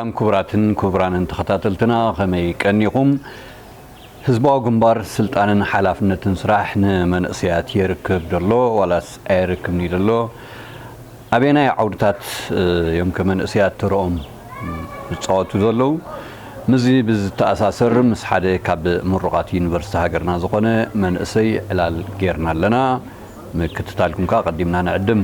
ሰላም ክቡራትን ክቡራንን ተኸታተልትና፣ ከመይ ቀኒኹም? ህዝባዊ ግንባር ስልጣንን ሓላፍነትን ስራሕ ንመንእሰያት የርክብ ደሎ ዋላስ ኣየርክብን እዩ ደሎ? ኣበየናይ ዓውድታት እዮም ከ መንእሰያት ተርኦም ዝጻወቱ ዘለዉ? ምስዚ ብዝተኣሳሰር ምስ ሓደ ካብ ምሩቓት ዩኒቨርሲቲ ሃገርና ዝኾነ መንእሰይ ዕላል ጌርና ኣለና። ምክትታልኩም ከኣ ቀዲምና ንዕድም።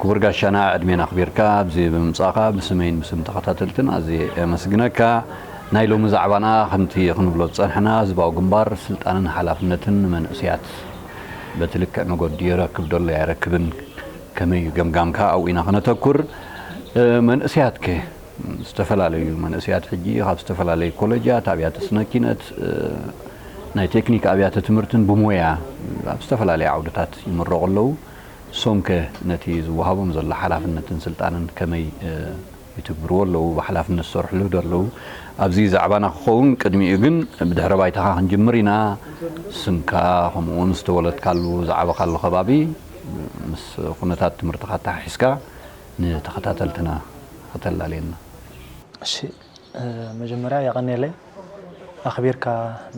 ክቡር ጋሻና፣ ዕድሜና ኣኽቢርካ ኣብዚ ብምምጻእካ ብስመይን ብስም ተኸታተልትን ኣዝየ የመስግነካ። ናይ ሎሚ ዛዕባና ከምቲ ክንብሎ ዝጸንሕና፣ ህዝባዊ ግንባር ስልጣንን ሓላፍነትን ንመንእሰያት በቲ ልክዕ መገዲ የረክብ ደሎ ኣይረክብን፣ ከመይ እዩ ገምጋምካ? ኣብኡ ኢና ክነተኩር። እ፣ መንእሰያትከ? ዝተፈላለዩ መንእሰያት ሕጂ ካብ ዝተፈላለዩ ኮሌጃት፣ ኣብያተ ስነ ኪነት፣ እ፣ ናይ ቴክኒክ ኣብያተ ትምህርትን ብሞያ ኣብ ዝተፈላለዩ ዓውድታት ይምረቑ ኣለዉ። እሶም ከ ነቲ ዝወሃቦም ዘሎ ሓላፍነትን ስልጣንን ከመይ፣ እ፣ ይትግብርዎ ኣለዉ? ብሓላፍነት ዝሰርሕሉ ዶ ኣለዉ? ኣብዚ ዛዕባና ክኸውን ቅድሚኡ ግን ብድሕረ ባይታኻ ክንጅምር ኢና። ስምካ፣ ከምኡ እውን ዝተወለድካሉ፣ ዝዓበኻሉ ከባቢ፣ ምስ ኩነታት ትምህርትኻ ኣተሓሒዝካ ንተኸታተልትና ከተላልየና። እሺ፣ እ፣ መጀመርያ የቐንየለይ ኣኽቢርካ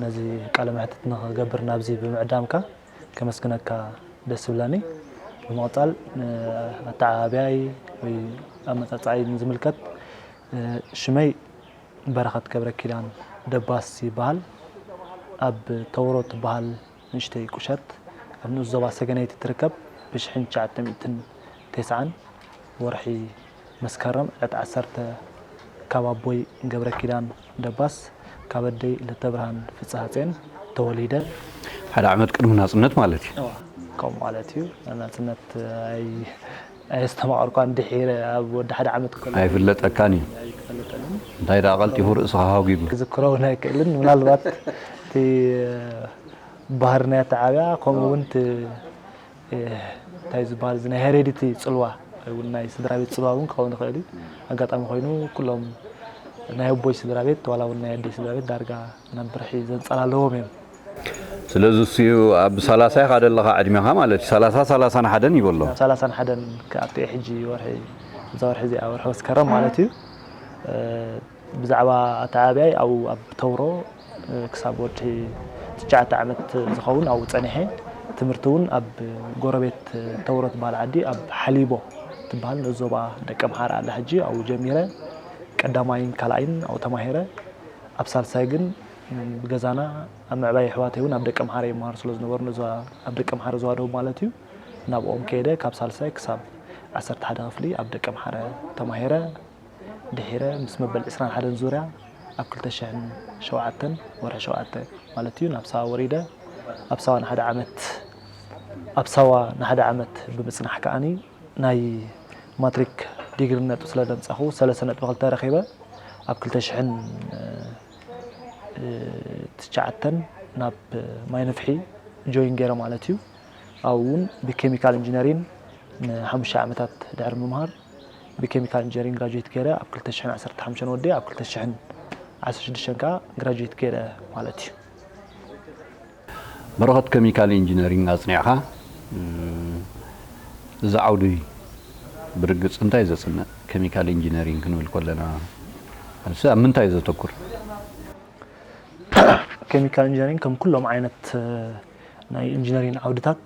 ነዚ ቃለ መሕትት ንኽገብር ናብዚ ብምዕዳምካ ከመስግነካ ደስ ይብለኒ። ብምቕጻል፣ እ፣ ኣተዓባብያይ ወይ ኣመጻጽኣይ ንዝምልከት፣ እ፣ ሽመይ በረኸት ገብረ ኪዳን ደባስ ይበሃል። ኣብ ተውሮ ትበሃል ንእሽተይ ቁሸት ኣብ ንኡስ ዞባ ሰገነይቲ ትርከብ። ብሽሕን ትሽዓተ ሚእትን ተስዓን ወርሒ መስከረም ዕለት ዓሰርተ ካብ ኣቦይ ገብረ ኪዳን ደባስ ካብ ኣደይ ለተብርሃን ፍጽሃጼን ተወሊደ። ሓደ ዓመት ቅድሚ ናጽነት ማለት እዩ። እዋ፣ ከምኡ ማለት እዩ። ናጽነት ኣይ-፣ ኣየስተማቐርኳን ድሒረ ኣብ ወዲ ሓደ ዓመት ከሎ ኣይፍለጠካን እዩ። ኣይተፈለጠንን። እንታይ ደኣ ቀልጢፉ ርእስኻ ሃጒጉ። ክዝክሮ እውን ኣይክእልን። ምናልባት እቲ ባህሪ ናይ ኣተዓብያ ከምኡ እውን እቲ፣ እ፣ እንታይ ዝበሃል እዚ ናይ ሄሬዲቲ ጽልዋ እውን ናይ ስድራ ቤት ጽልዋ እውን ክኸውን ይኽእል እዩ። ኣጋጣሚ ኮይኑ ኩሎም ናይ ኣቦይ ስድራ ቤት ዋላ እውን ናይ ኣደይ ስድራ ቤት ዳርጋ ናብ ብርሒ ዘንጸላለዎም እዮም። ስለዚ እሱ ኣብ ሰላሳ ኢኻ ዘለኻ ዕድሜኻ ማለት እዩ። ሰላሳ፣ ሰላሳን ሓደን ይበሎ። ኣብ ሰላሳን ሓደን ክኣቱ እየ ሕጂ ወርሒ፣ እዛ ወርሒ እዚኣ ወርሒ መስከረም ማለት እዩ። እ፣ ብዛዕባ ኣተዓብያይ ኣብኡ ኣብ ተውሮ፣ እ፣ ክሳብ ወዲ ትሽዓተ ዓመት ዝኸውን ኣብኡ ጸኒሐ። ትምህርቲ እውን ኣብ ጎረቤት ተውሮ ትበሃል ዓዲ ኣብ ሓሊቦ ትበሃል ንኡስ ዞባ ደቀምሓረ ኣላ ሕጂ ኣብኡ ጀሚረ። ቀዳማይን ካልኣይን ኣብኡ ተማሂረ። ኣብ ሳልሳይ ግን፣ ም፣ ብገዛና ኣብ ምዕባይ ኣሕዋተይ እውን ኣብ ደቀምሓረ ይመሃሩ ስለ ዝነበሩ ነዛ ኣብ ደቀምሓረ ዝዋደቡ ማለት እዩ። ናብኦም ከይደ ካብ ሳልሳይ ክሳብ ዓሰርተ ሓደ ክፍሊ ኣብ ደቀምሓረ ተማሂረ። ድሒረ ምስ መበል ዕስራን ሓደን ዙርያ ኣብ ክልተ ሽሕን ሸውዓተን ወርሒ ሸውዓተ ማለት እዩ ናብ ሳዋ ወሪደ። ኣብ ሳዋ ንሓደ ዓመት፣ ኣብ ሳዋ ንሓደ ዓመት ብምጽናሕ ከኣኒ ናይ ማትሪክ ዲግሪ ነጥቢ ስለ ዘምጻኹ ሰለስተ ነጥቢ ክልተ ረኺበ። ኣብ ክልተ ሽሕን ትሽዓተን ናብ ማይ ነፍሒ ጆይን ገይረ ማለት እዩ። ኣብኡ እውን ብኬሚካል ኢንጂነሪን ንሓሙሽተ ዓመታት ድሕሪ ምምሃር ብኬሚካል ኢንጂነሪን ግራጁዌት ገይረ ኣብ ክልተ ሽሕን ዓሰርተ ሓሙሽተን ወዲአ ኣብ ክልተ ሽሕን ዓሰርተ ሽዱሽተን ከዓ ግራጁዌት ገይረ ማለት እዩ። በረኸት፣ ኬሚካል ኢንጂነሪንግ ኣጽኒዕኻ፣ እ፣ እዚ ዓውዲ ብርግጽ እንታይ ዘጽንዕ? ኬሚካል ኢንጂነሪንግ ክንብል ከለና፣ ንሱ ኣብ ምንታይ እዩ ዘተኩር? ኬሚካል ኢንጂነሪንግ ከም ኩሎም ዓይነት፣ እ፣ ናይ ኢንጂነሪንግ ዓውድታት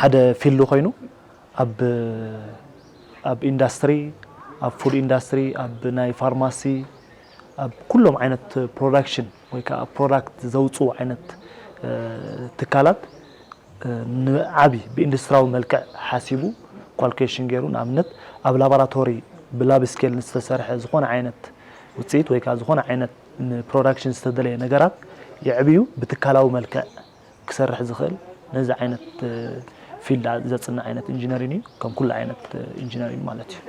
ሓደ ፊልድ ኮይኑ፣ ኣብ፣ ኣብ ኢንዳስትሪ፣ ኣብ ፉድ ኢንዳስትሪ፣ ኣብ ናይ ፋርማሲ፣ ኣብ ኩሎም ዓይነት ፕሮዳክሽን ወይ ከዓ ፕሮዳክት ዘውፅኡ ዓይነት፣ እ፣ ትካላት፣ እ፣ ንዓቢ ብኢንዱስትሪያዊ መልክዕ ሓሲቡ ኳልኩሌሽን ገይሩ፣ ንኣብነት ኣብ ላቦራቶሪ ብላብ ስኬል ንዝተሰርሐ ዝኾነ ዓይነት ውፅኢት ወይ ከዓ ዝኾነ ዓይነት ንፕሮዳክሽን ዝተደለየ ነገራት የዕብዩ ብትካላዊ መልክዕ ክሰርሕ ዝኽእል ነዚ ዓይነት፣ እ፣ ፊልድ ዘጽንዕ ዓይነት ኢንጂነሪን እዩ፣ ከም ኩሉ ዓይነት፣ እ፣ ኢንጂነሪን ማለት እዩ።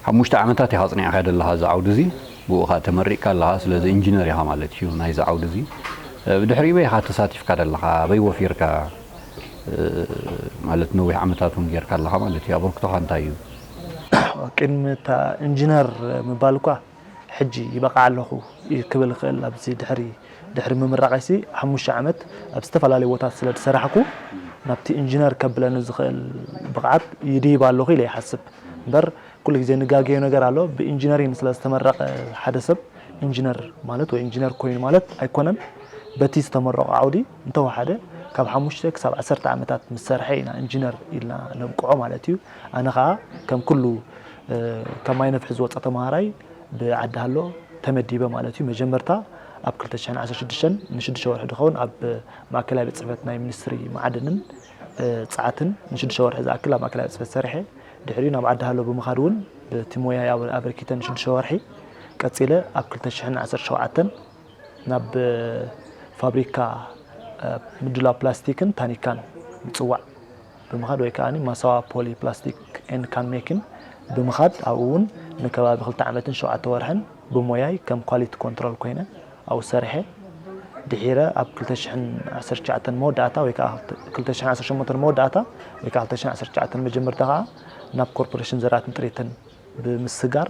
ሓሙሽተ ዓመታት ኢኻ ኣጽኒዕካ ዘለኻ እዚ ዓውዲ እዚ፣ ብኡ ኸኣ ተመሪቕካ ኣለኻ፣ ስለዚ ኢንጂነር ኢኻ ማለት እዩ ናይዚ ዓውዲ እዚ። እ፣ ብድሕሪኡ በይ ኢኻ ተሳቲፍካ ዘለኻ፣ ኣበይ ወፊርካ፣ እ፣ ማለት ነዊሕ ዓመታት እውን ጌርካ ኣለኻ ማለት እዩ፣ ኣበርክቶኻ እንታይ እዩ? ቅድሚ እታ ኢንጂነር ምባል እኳ ሕጂ ይበቕዓ ኣለኹ ክብል እኽእል። ኣብዚ ድሕሪ፣ ድሕሪ ምምራቐይሲ ሓሙሽተ ዓመት ኣብ ዝተፈላለዩ ቦታት ስለ ዝሰራሕኩ፣ ናብቲ ኢንጂነር ከብለኒ ዝኽእል ብቕዓት ይድይብ ኣለኹ ኢለ ይሓስብ። እምበር፣ ኩሉ ግዜ ንጋገዮ ነገር ኣሎ። ብኢንጂነሪንግ ስለ ዝተመረቐ ሓደ ሰብ ኢንጂነር ማለት ወይ ኢንጂነር ኮይኑ ማለት ኣይኮነን። በቲ ዝተመረቐ ዓውዲ እንተወሓደ ካብ ሓሙሽተ ክሳብ ዓሰርተ ዓመታት ምስ ሰርሐ ኢና ኢንጂነር ኢልና ነብቅዖ ማለት እዩ። ኣነ ኸዓ ከም ኩሉ፣ እ፣ ካብ ማይ ነፍሒ ዝወፀ ተምሃራይ ብዓዲ ሃሎ ተመዲበ ማለት እዩ። መጀመርታ ኣብ ክልተ ሽሕን ዓሰርተ ሽዱሽተን ንሽዱሽተ ወርሒ ዝኸውን ኣብ ማእከላይ ቤት ጽሕፈት ናይ ሚኒስትሪ መዓድንን፣ እ፣ ጸዓትን ንሽዱሽተ ወርሒ ዝኣክል ኣብ ማእከላይ ቤት ጽሕፈት ሰሪሐ። ድሕሪኡ ናብ ዓዲ ሃሎ ብምኻድ እውን በቲ ሞያይ ኣበ-፣ ኣበርኪተ ንሽዱሽተ ወርሒ ቀጺለ። ኣብ ክልተ ሽሕን ዓሰርተ ሸውዓተን ናብ ፋብሪካ፣ እ፣ ምድላው ፕላስቲክን ታኒካን ምጽዋዕ ብምኻድ ወይ ከኣ ማሳዋ ፖሊ ፕላስቲክ ኤንድ ካን ሜኪን ብምኻድ ኣብኡ እውን ንከባቢ ክልተ ዓመትን ሸውዓተ ወርሕን ብሞያይ ከም ኳሊቲ ኮንትሮል ኮይነ ኣብኡ ሰሪሐ። ድሒረ ኣብ ክልተ ሽሕን ዓሰርተ ትሽዓተን መወዳእታ ወይ ከኣ ክልተ ሽሕን ዓሰርተ ሸሞንተን መወዳእታ ወይ ከኣ ክልተ ሽሕን ዓሰርተ ትሽዓተን መጀመርታ ከኣ ናብ ኮርፖሬሽን ዘራትን ጥሪትን ብምስጋር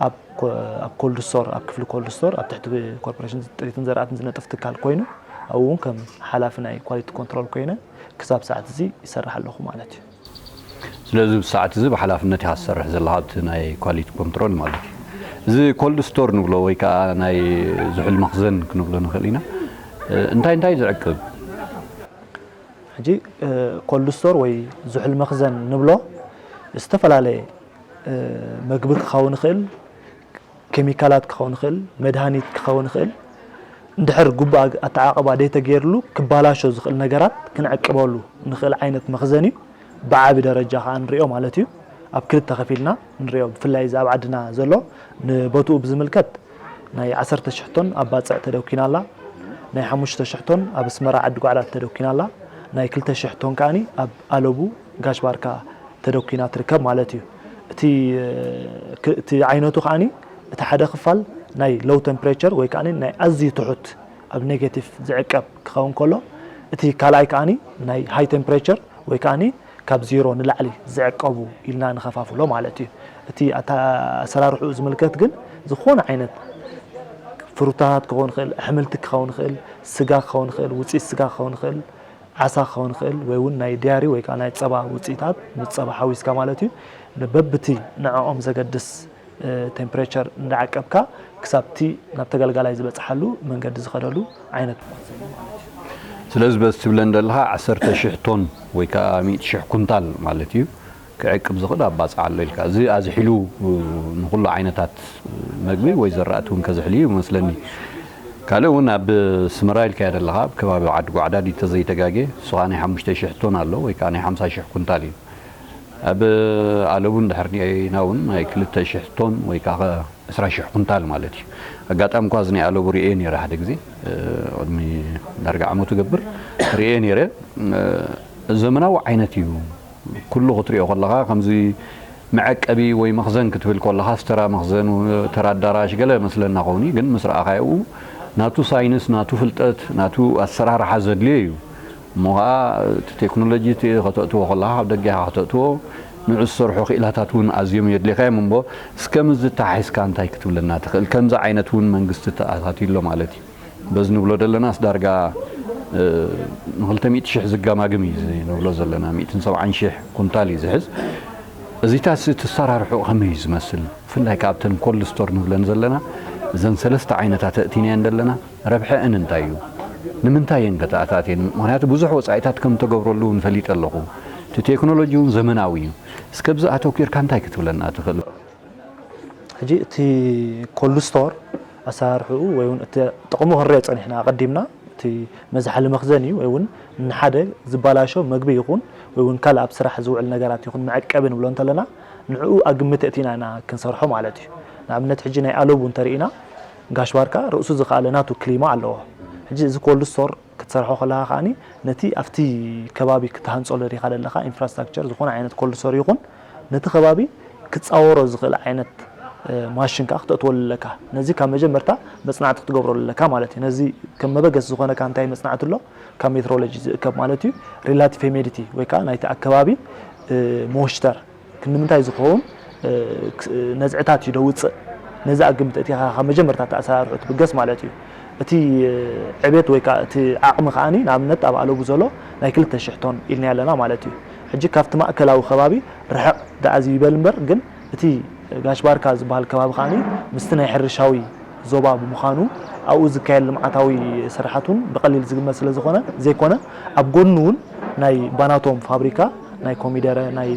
ኣብ ኮ-፣ ኣብ ኮልድ ስቶር፣ ኣብ ክፍሊ ኮልድ ስቶር፣ ኣብ ትሕቲ ኮርፖሬሽን ጥሪትን ዘራትን ዝነጥፍ ትካል ኮይኑ፣ ኣብኡ እውን ከም ሓላፊ ናይ ኳሊቲ ኮንትሮል ኮይነ ክሳብ ሰዓት እዚ ይሰርሕ ኣለኹ ማለት እዩ። ስለዚ ብሰዓት እዚ ብሓላፍነት ኢኻ ትሰርሕ ዘለኻ ኣብቲ ናይ ኳሊቲ ኮንትሮል ማለት እዩ። እዚ ኮልድ ስቶር ንብሎ ወይ ከዓ ናይ ዝሑል መኽዘን ክንብሎ ንኽእል ኢና። እ፣ እንታይ እንታይ ዝዕቅብ? ሕጂ፣ እ፣ ኮልድ ስቶር ወይ ዝሑል መኽዘን ንብሎ ዝተፈላለየ፣ እ፣ መግቢ ክኸውን ይኽእል፣ ኬሚካላት ክኸውን ይኽእል፣ መድሃኒት ክኸውን ይኽእል። እንድሕር ግቡእ ኣግ-፣ ኣተዓቕባ ዘይተገይርሉ ክባላሾ ዝኽእል ነገራት ክንዕቅበሉ ንኽእል ዓይነት መኽዘን እዩ። ብዓቢ ደረጃ ከኣ ንሪኦ ማለት እዩ። ኣብ ክልተ ከፊልና ንሪኦ። ብፍላይ እዚ ኣብ ዓድና ዘሎ ንቦትኡ ብዝምልከት ናይ ዓሰርተ ሽሕ ቶን ኣብ ባጽዕ ተደኪና ኣላ። ናይ ሓሙሽተ ሽሕ ቶን ኣብ ኣስመራ ዓዲ ጓዕዳድ ተደኪና ኣላ። ናይ ክልተ ሽሕ ቶን ከኣኒ ኣብ ኣለቡ ጋሽ ባርካ ተደኪና ትርከብ ማለት እዩ። እቲ፣ ክ-፣ እቲ ዓይነቱ ከኣኒ እቲ ሓደ ክፋል ናይ ሎው ቴምፕሬቸር ወይ ከኣኒ ናይ ኣዝዩ ትሑት ኣብ ኔጌቲቭ ዝዕቀብ ክኸውን ከሎ፣ እቲ ካልኣይ ከኣኒ ናይ ሃይ ቴምፕሬቸር ወይ ከኣኒ ካብ ዜሮ ንላዕሊ ዝዕቀቡ ኢልና ንኸፋፍሎ ማለት እዩ። እቲ ኣታ-፣ ኣሰራርሕኡ ዝምልከት ግን ዝኾነ ዓይነት ፍሩታታት ክኸውን ይኽእል፣ ኣሕምልቲ ክኸውን ይኽእል፣ ስጋ ክኸውን ይኽእል፣ ውፅኢት ስጋ ክኸውን ይኽእል፣ ዓሳ ክኸውን ይኽእል፣ ወይ እውን ናይ ዲያሪ ወይ ከዓ ናይ ፀባ ውፅኢታት ምስ ፀባ ሓዊስካ ማለት እዩ። ንበብቲ ንዕኦም ዘገድስ፣ እ፣ ቴምፕሬቸር እንዳዓቀብካ ክሳብቲ ናብ ተገልጋላይ ዝበፅሓሉ መንገዲ ዝኸደሉ ዓይነት መኽዘን እዩ ማለት እዩ። ስለዚ በዚ ትብለን ዘለኻ ዓሰርተ ሽሕ ቶን ወይ ከዓ ሚእቲ ሽሕ ኩንታል ማለት እዩ ክዕቅብ ዝኽእል ኣባፅዓ ኣሎ ኢልካ። እዚ ኣዝሒሉ ንኹሉ ዓይነታት መግቢ ወይ ዘራእቲ እውን ከዝሕል እዩ ይመስለኒ። ካልእ እውን ኣብ ስመራ ኢልካዮ ዘለኻ ኣብ ከባቢ ዓዲ ጓዕዳድ እዩ ተዘይተጋጌ፣ ንሱ ከዓ ናይ ሓሙሽተ ሽሕ ቶን ኣሎ ወይ ከዓ ናይ ሓምሳ ሽሕ ኩንታል እዩ። ኣብ ኣለቡ እንድሕር ርኢና እውን ናይ ክልተ ሽሕ ቶን ወይ ከዓ ዕስራ ሽሕ ኩንታል ማለት እዩ። ኣጋጣሚ እኳ እዚ ናይ ኣለቡ ርእየ ነይረ ሓደ ግዜ፣ እ፣ ቅድሚ ዳርጋ ዓመቱ ገብር ርእየ ነይረ። እ፣ ዘመናዊ ዓይነት እዩ። ኩሉ ክትሪኦ ከለኻ ከምዚ መዐቀቢ ወይ መኽዘን ክትብል ከለኻ፣ ዝተራ መኽዘን፣ ተራ ኣዳራሽ ገለ መስለና ኸውን እዩ፣ ግን ምስ ረኣኻዮ ናቱ ሳይንስ፣ ናቱ ፍልጠት፣ ናቱ ኣሰራርሓ ዘድልዮ እዩ። እሞ ኸዓ እቲ ቴክኖሎጂ እቲ ከተእትዎ ከለኻ፣ ካብ ደገ ኢኻ ከተእትዎ፣ ንዑ ዝሰርሑ ክኢላታት እውን ኣዝዮም የድልኻ እዮም። እሞ እስከ ምስዚ ተሓሒዝካ እንታይ ክትብለና ትኽእል? ከምዚ ዓይነት እውን መንግስቲ ተኣታትዩ ኣሎ ማለት እዩ። በዚ ንብሎ ዘለናስ ዳርጋ፣ እ፣ ንክልተ ሚእቲ ሽሕ ዝጋማግም እዩ እዚ ንብሎ ዘለና፣ ሚእትን ሰብዓን ሽሕ ኩንታል እዩ ዝሕዝ። እዚታስ እቲ ኣሰራርሕኡ ከመይ እዩ ዝመስል? ብፍላይ ከኣ ኣብተን ኮልድ ስቶር ንብለን ዘለና፣ እዘን ሰለስተ ዓይነታት ኣእቲናየን ዘለና፣ ረብሐአን እንታይ እዩ? ንምንታይ እየን ከተኣታትየን? ምኽንያቱ ብዙሕ ወጻኢታት ከም ተገብረሉ እውን ፈሊጠ ኣለኹ። እቲ ቴክኖሎጂ እውን ዘመናዊ እዩ። እስከ ብዚ ኣተኲርካ እንታይ ክትብለና ትኽእል? ሕጂ እቲ ኮልድ ስቶር ኣሰራርሕኡ ወይ እውን እቲ ጥቕሙ ክንሪኦ ጸኒሕና ኣቐዲምና፣ እቲ መዝሓሊ መኽዘን እዩ ወይ እውን ንሓደ ዝባላሾ መግቢ ይኹን ወይ እውን ካልእ ኣብ ስራሕ ዝውዕል ነገራት ይኹን መዐቀቢ ንብሎ እንተለና፣ ንዕኡ ኣግምት ኣእቲና ኢና ክንሰርሖ ማለት እዩ። ንኣብነት ሕጂ ናይ ኣለቡ እንተርኢና፣ ጋሽ ባርካ ርእሱ ዝኸኣለ ናቱ ክሊማ ኣለዎ። ሕጂ እዚ ኮልድ ስቶር ክትሰርሖ ከለኻ ከኣኒ ነቲ ኣብቲ ከባቢ ክትሃንጸሉ ደሊኻ ዘለኻ ኢንፍራስትራክቸር ዝኾነ ዓይነት ኮልድ ስቶር ይኹን ነቲ ከባቢ ክጻወሮ ዝኽእል ዓይነት፣ እ፣ ማሽን ከኣ ክተእትወሉ ኣለካ። ነዚ ካብ መጀመርታ መጽናዕቲ ክትገብረሉ ኣለካ ማለት እዩ። ነዚ ከም መበገሲ ዝኾነካ እንታይ መጽናዕቲ ኣሎ? ካብ ሜትሮሎጂ ዝእከብ ማለት እዩ። ሪላቲቭ ሂሜዲቲ ወይ ከኣ ናይቲ ኣከባቢ፣ እ፣ ሞይስቸር ክንዲ ምንታይ ዝኸውን፣ እ፣ ክስ-፣ ነዝዕታት እዩ ደውጽእ። ነዚ ኣግምት እቲ ካብ መጀመርታ ተኣሰራርሑ ትብገስ ማለት እዩ። እቲ፣ እ፣ ዕቤት ወይ ከኣ እቲ ዓቕሚ ከኣኒ ንኣብነት ኣብ ኣለቡ ዘሎ ናይ ክልተ ሽሕ ቶን ኢልና ኣለና ማለት እዩ። ሕጂ ካብቲ ማእከላዊ ከባቢ ርሕቕ ደኣ ዝይበል እምበር ግን እቲ ጋሽ ባርካ ዝበሃል ከባቢ ከዓኒ ምስቲ ናይ ሕርሻዊ ዞባ ብምዃኑ ኣብኡ ዝካየድ ልምዓታዊ ስራሓት እውን ብቐሊል ዝግመት ስለ ዝኾነ ዘይኮነ ኣብ ጎኑ እውን ናይ ባናቶም ፋብሪካ ናይ ኮሚደረ ናይ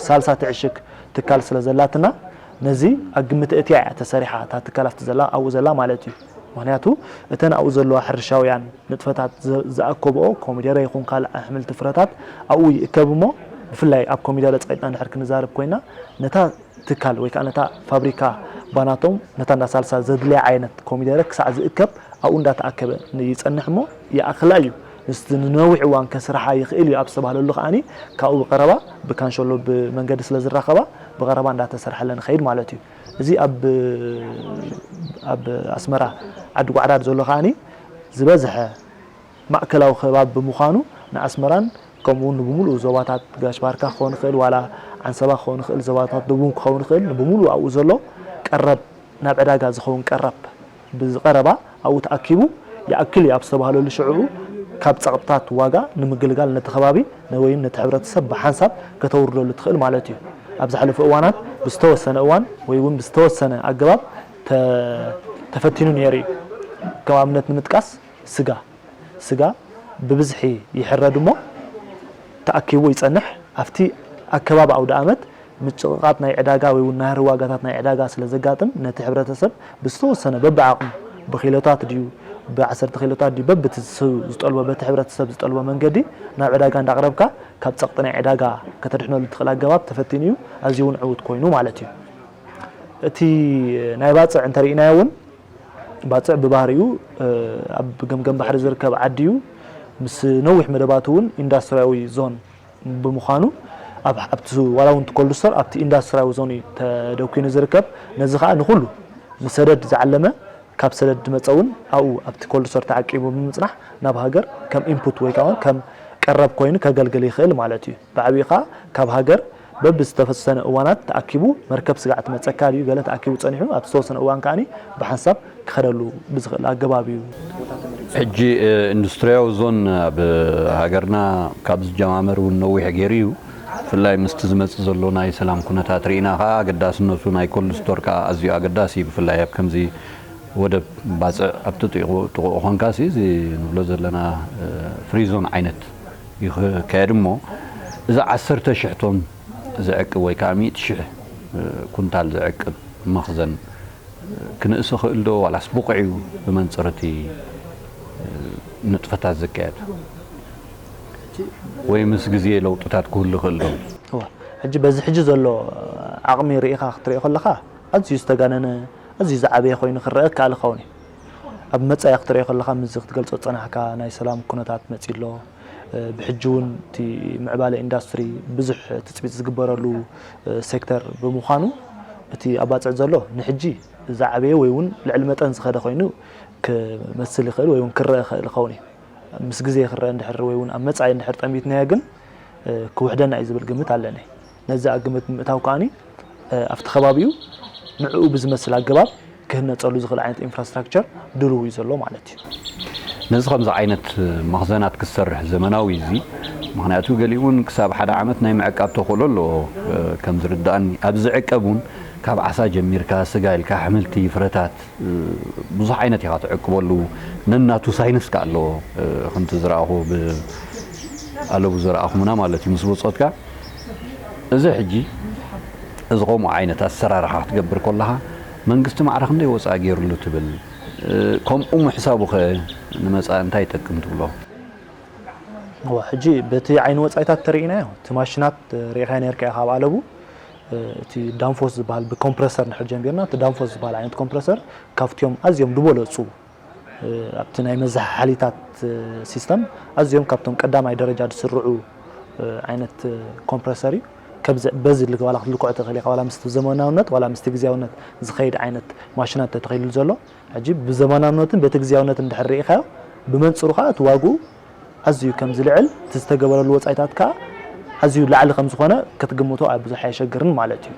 ሳልሳ ትዕሽግ ትካል ስለ ዘላትና ነዚ ኣብ ግምት እትያ እያ ተሰሪሓ እታ ትካል ኣብቲ ዘላ ኣብኡ ዘላ ማለት እዩ። ምክንያቱ እተን ኣብኡ ዘለዋ ሕርሻውያን ንጥፈታት ዝኣከብኦ ኮሚደረ ይኹን ካልእ ኣሕምልቲ ፍረታት ኣብኡ ይእከብ እሞ ብፍላይ ኣብ ኮሚደረ ፀቂጥና እንድሕር ክንዛረብ ኮይና ነታ ትካል ወይ ከዓ ነታ ፋብሪካ ባናቶም ነታ እንዳ ሳልሳ ዘድልያ ዓይነት ኮሚደረ ክሳዕ ዝእከብ ኣብኡ እንዳተኣከበ ይፀንሕ እሞ ይኣክላ እዩ። ንስ ንነዊሕ እዋን ከስርሓ ይኽእል እዩ ኣብ ዝተባህለሉ ከዓኒ ካብኡ ብቀረባ ብካንሸሎ ብመንገዲ ስለ ዝራኸባ ብቐረባ እንዳተሰርሐለን ይኸይድ ማለት እዩ። እዚ ኣብ ኣብ ኣስመራ ዓዲ ጓዕዳድ ዘሎ ከዓኒ ዝበዝሐ ማእከላዊ ከባቢ ብምዃኑ ንኣስመራን ከምኡ እውን ንብምሉኡ ዞባታት ጋሽ ባርካ ክኸውን ይኽእል ዋላ ዓንሰባ ክኸውን ይኽእል ዞባታት ደቡብ ክኸውን ይኽእል ንብምሉኡ ኣብኡ ዘሎ ቀረብ ናብ ዕዳጋ ዝኸውን ቀረብ ብዝቐረባ ኣብኡ ተኣኪቡ ይኣክል እዩ ኣብ ዝተባህለሉ ሽዕኡ ካብ ጸቕጥታት ዋጋ ንምግልጋል ነቲ ከባቢ ወይም ነቲ ሕብረተሰብ ብሓንሳብ ከተውርደሉ ትኽእል ማለት እዩ። ኣብ ዝሓለፈ እዋናት ብዝተወሰነ እዋን ወይ እውን ብዝተወሰነ ኣገባብ ተፈቲኑ ነይሩ እዩ። ከም ኣብነት ንምጥቃስ ስጋ ስጋ ብብዝሒ ይሕረድ እሞ ተኣኪቡ ይጸንሕ። ኣብቲ ኣከባቢ ኣውደ ኣመት ምጭቕቓጥ ናይ ዕዳጋ ወይ እውን ናህሪ ዋጋታት ናይ ዕዳጋ ስለ ዘጋጥም ነቲ ሕብረተሰብ ብዝተወሰነ በብዓቕሙ ብኪሎታት ድዩ ብዓሰርተ ኪሎታት ድዩ በብቲ ዝጠልቦ በቲ ሕብረተሰብ ዝጠልቦ መንገዲ ናብ ዕዳጋ እንዳቕረብካ ካብ ጸቕጢ ናይ ዕዳጋ ከተድሕነሉ ትኽእል ኣገባብ ተፈቲኑ እዩ። ኣዝዩ እውን ዕዉት ኮይኑ ማለት እዩ። እቲ ናይ ባጽዕ እንተርኢናዮ እውን ባጽዕ ብባህሪኡ ኣብ ገምገም ባሕሪ ዝርከብ ዓዲ እዩ። ምስ ነዊሕ መደባቱ እውን ኢንዳስትሪያዊ ዞን ብምዃኑ ኣብቲ ዋላ እውን ኮልድ ስቶር ኣብቲ ኢንዳስትሪያዊ ዞን እዩ ተደኪኑ ዝርከብ። ነዚ ከዓ ንኩሉ ንሰደድ ዝዓለመ ካብ ሰደድ ዝመፀ እውን ኣብኡ ኣብቲ ኮልድ ስቶር ተዓቂቡ ብምፅናሕ ናብ ሃገር ከም ኢንፑት ወይ ከዓ ከም ቀረብ ኮይኑ ከገልግል ይኽእል ማለት እዩ። ብዓብዩ ከዓ ካብ ሃገር በብዝተወሰነ እዋናት ተኣኪቡ መርከብ ስጋዕ ትመፀካ ድዩ ገለ ተኣኪቡ ፀኒሑ ኣብ ዝተወሰነ እዋን ከዓኒ ብሓንሳብ ክኸደሉ ብዝኽእል ኣገባብ እዩ። ሕጂ ኢንዱስትሪያዊ ዞን ኣብ ሃገርና ካብ ዝጀማመር እውን ነዊሕ ገይሩ እዩ። ብፍላይ ምስቲ ዝመፅእ ዘሎ ናይ ሰላም ኩነታት ርኢና ከዓ ኣገዳስነቱ ናይ ኮልድ ስቶር ከዓ ኣዝዩ ኣገዳሲ እዩ። ብፍላይ ኣብ ከምዚ ወደብ ባፅዕ ኣብቲ ጥቑኡ ኮንካ እዚ ንብሎ ዘለና ፍሪ ዞን ዓይነት ይካየድ እሞ እዚ ዓሰርተ ሽሕ ቶን ዘዕቅብ ወይ ከዓ ሚእቲ ሽሕ ኩንታል ዘዕቅብ መኽዘን ክንእስ ይኽእል ዶ ዋላስ ብቑዕ እዩ ብመንፅር እቲ ንጥፈታት ዝካየድ ወይ ምስ ግዜ ለውጥታት ክህሉ ይኽእል ዶ? ሕጂ በዚ ሕጂ ዘሎ ዓቕሚ ርኢኻ ክትሪኦ ከለኻ ኣዝዩ ዝተጋነነ ኣዝዩ ዝዓበየ ኮይኑ ክረአ ይከኣል ይኸውን እዩ። ኣብ መጻኢ ክትሪኦ ከለኻ ምስዚ ክትገልጾ ዝጸናሕካ ናይ ሰላም ኩነታት መጺኡ ኣሎ። ብሕጂ እውን እቲ ምዕባለ ኢንዳስትሪ ብዙሕ ትጽቢት ዝግበረሉ ሴክተር ብምዃኑ እቲ ኣብ ባጽዕ ዘሎ ንሕጂ ዝዓበየ ወይ እውን ልዕሊ መጠን ዝኸደ ኮይኑ ክመስል ይኽእል ወይ እውን ክረአ ይኽእል ይኸውን እዩ። ምስ ግዜ ክረአ እንድሕር ወይ እውን ኣብ መጻኢ እንድሕር ጠሚትናዮ ግን ክውሕደና እዩ ዝብል ግምት ኣለኒ። ነዚ ኣብ ግምት ብምእታው ከዓኒ ኣብቲ ከባቢኡ ንዕኡ ብዝመስል ኣገባብ ክህነፀሉ ዝኽእል ዓይነት ኢንፍራስትራክቸር ድልው እዩ ዘሎ ማለት እዩ። ነዚ ከምዚ ዓይነት መኽዘናት ክሰርሕ ዘመናዊ እዚ ምክንያቱ ገሊኡ እውን ክሳብ ሓደ ዓመት ናይ ምዕቃብ ተኽእሎ ኣለዎ ከም ዝርዳእኒ። ኣብ ዝዕቀብ እውን ካብ ዓሳ ጀሚርካ ስጋ ኢልካ ኣሕምልቲ፣ ፍረታት ብዙሕ ዓይነት ኢኻ ትዕቅበሉ። ነናቱ ሳይንስ ከ ኣለዎ ከምቲ ዝረኣኹ ኣለቡ ዝረኣኹምና ማለት እዩ ምስ ብፆትካ እዚ ሕጂ እዚ ከምኡ ዓይነት ኣሰራርሓ ክትገብር ከለኻ መንግስቲ ማዕረ ክንደይ ወፃኢ ገይሩሉ ትብል? ከምኡ ምሕሳቡ ኸ ንመፃኢ እንታይ ይጠቅም ትብሎ? እወ ሕጂ በቲ ዓይኒ ወፃኢታት ተሪኢናዮ እቲ ማሽናት ርኢኻዮ ነርካ ኢኻ ኣብ ኣለቡ እቲ ዳንፎስ ዝበሃል ብኮምፕረሰር ንድሕር ጀሚርና እቲ ዳንፎስ ዝበሃል ዓይነት ኮምፕረሰር ካብቲኦም ኣዝዮም ዝበለፁ ኣብቲ ናይ መዘሓሓሊታት ሲስተም ኣዝዮም ካብቶም ቀዳማይ ደረጃ ዝስርዑ ዓይነት ኮምፕረሰር እዩ። በዚ ዋላ ክትልክዖ ትኽእል ኢኻ ዋላ ምስቲ ዘመናውነት ዋላ ምስቲ ግዝያውነት ዝኸይድ ዓይነት ማሽናት ተተኺሉ ዘሎ ሕጂ ብዘመናውነትን በቲ ግዝያውነትን እንድሕር ርኢኻዮ ብመንፅሩ ከዓ እቲ ዋግኡ ኣዝዩ ከም ዝልዕል እቲ ዝተገበረሉ ወፃኢታት ከዓ ኣዝዩ ላዕሊ ከም ዝኾነ ክትግምቶ ኣብ ብዙሕ ኣየሸግርን ማለት እዩ።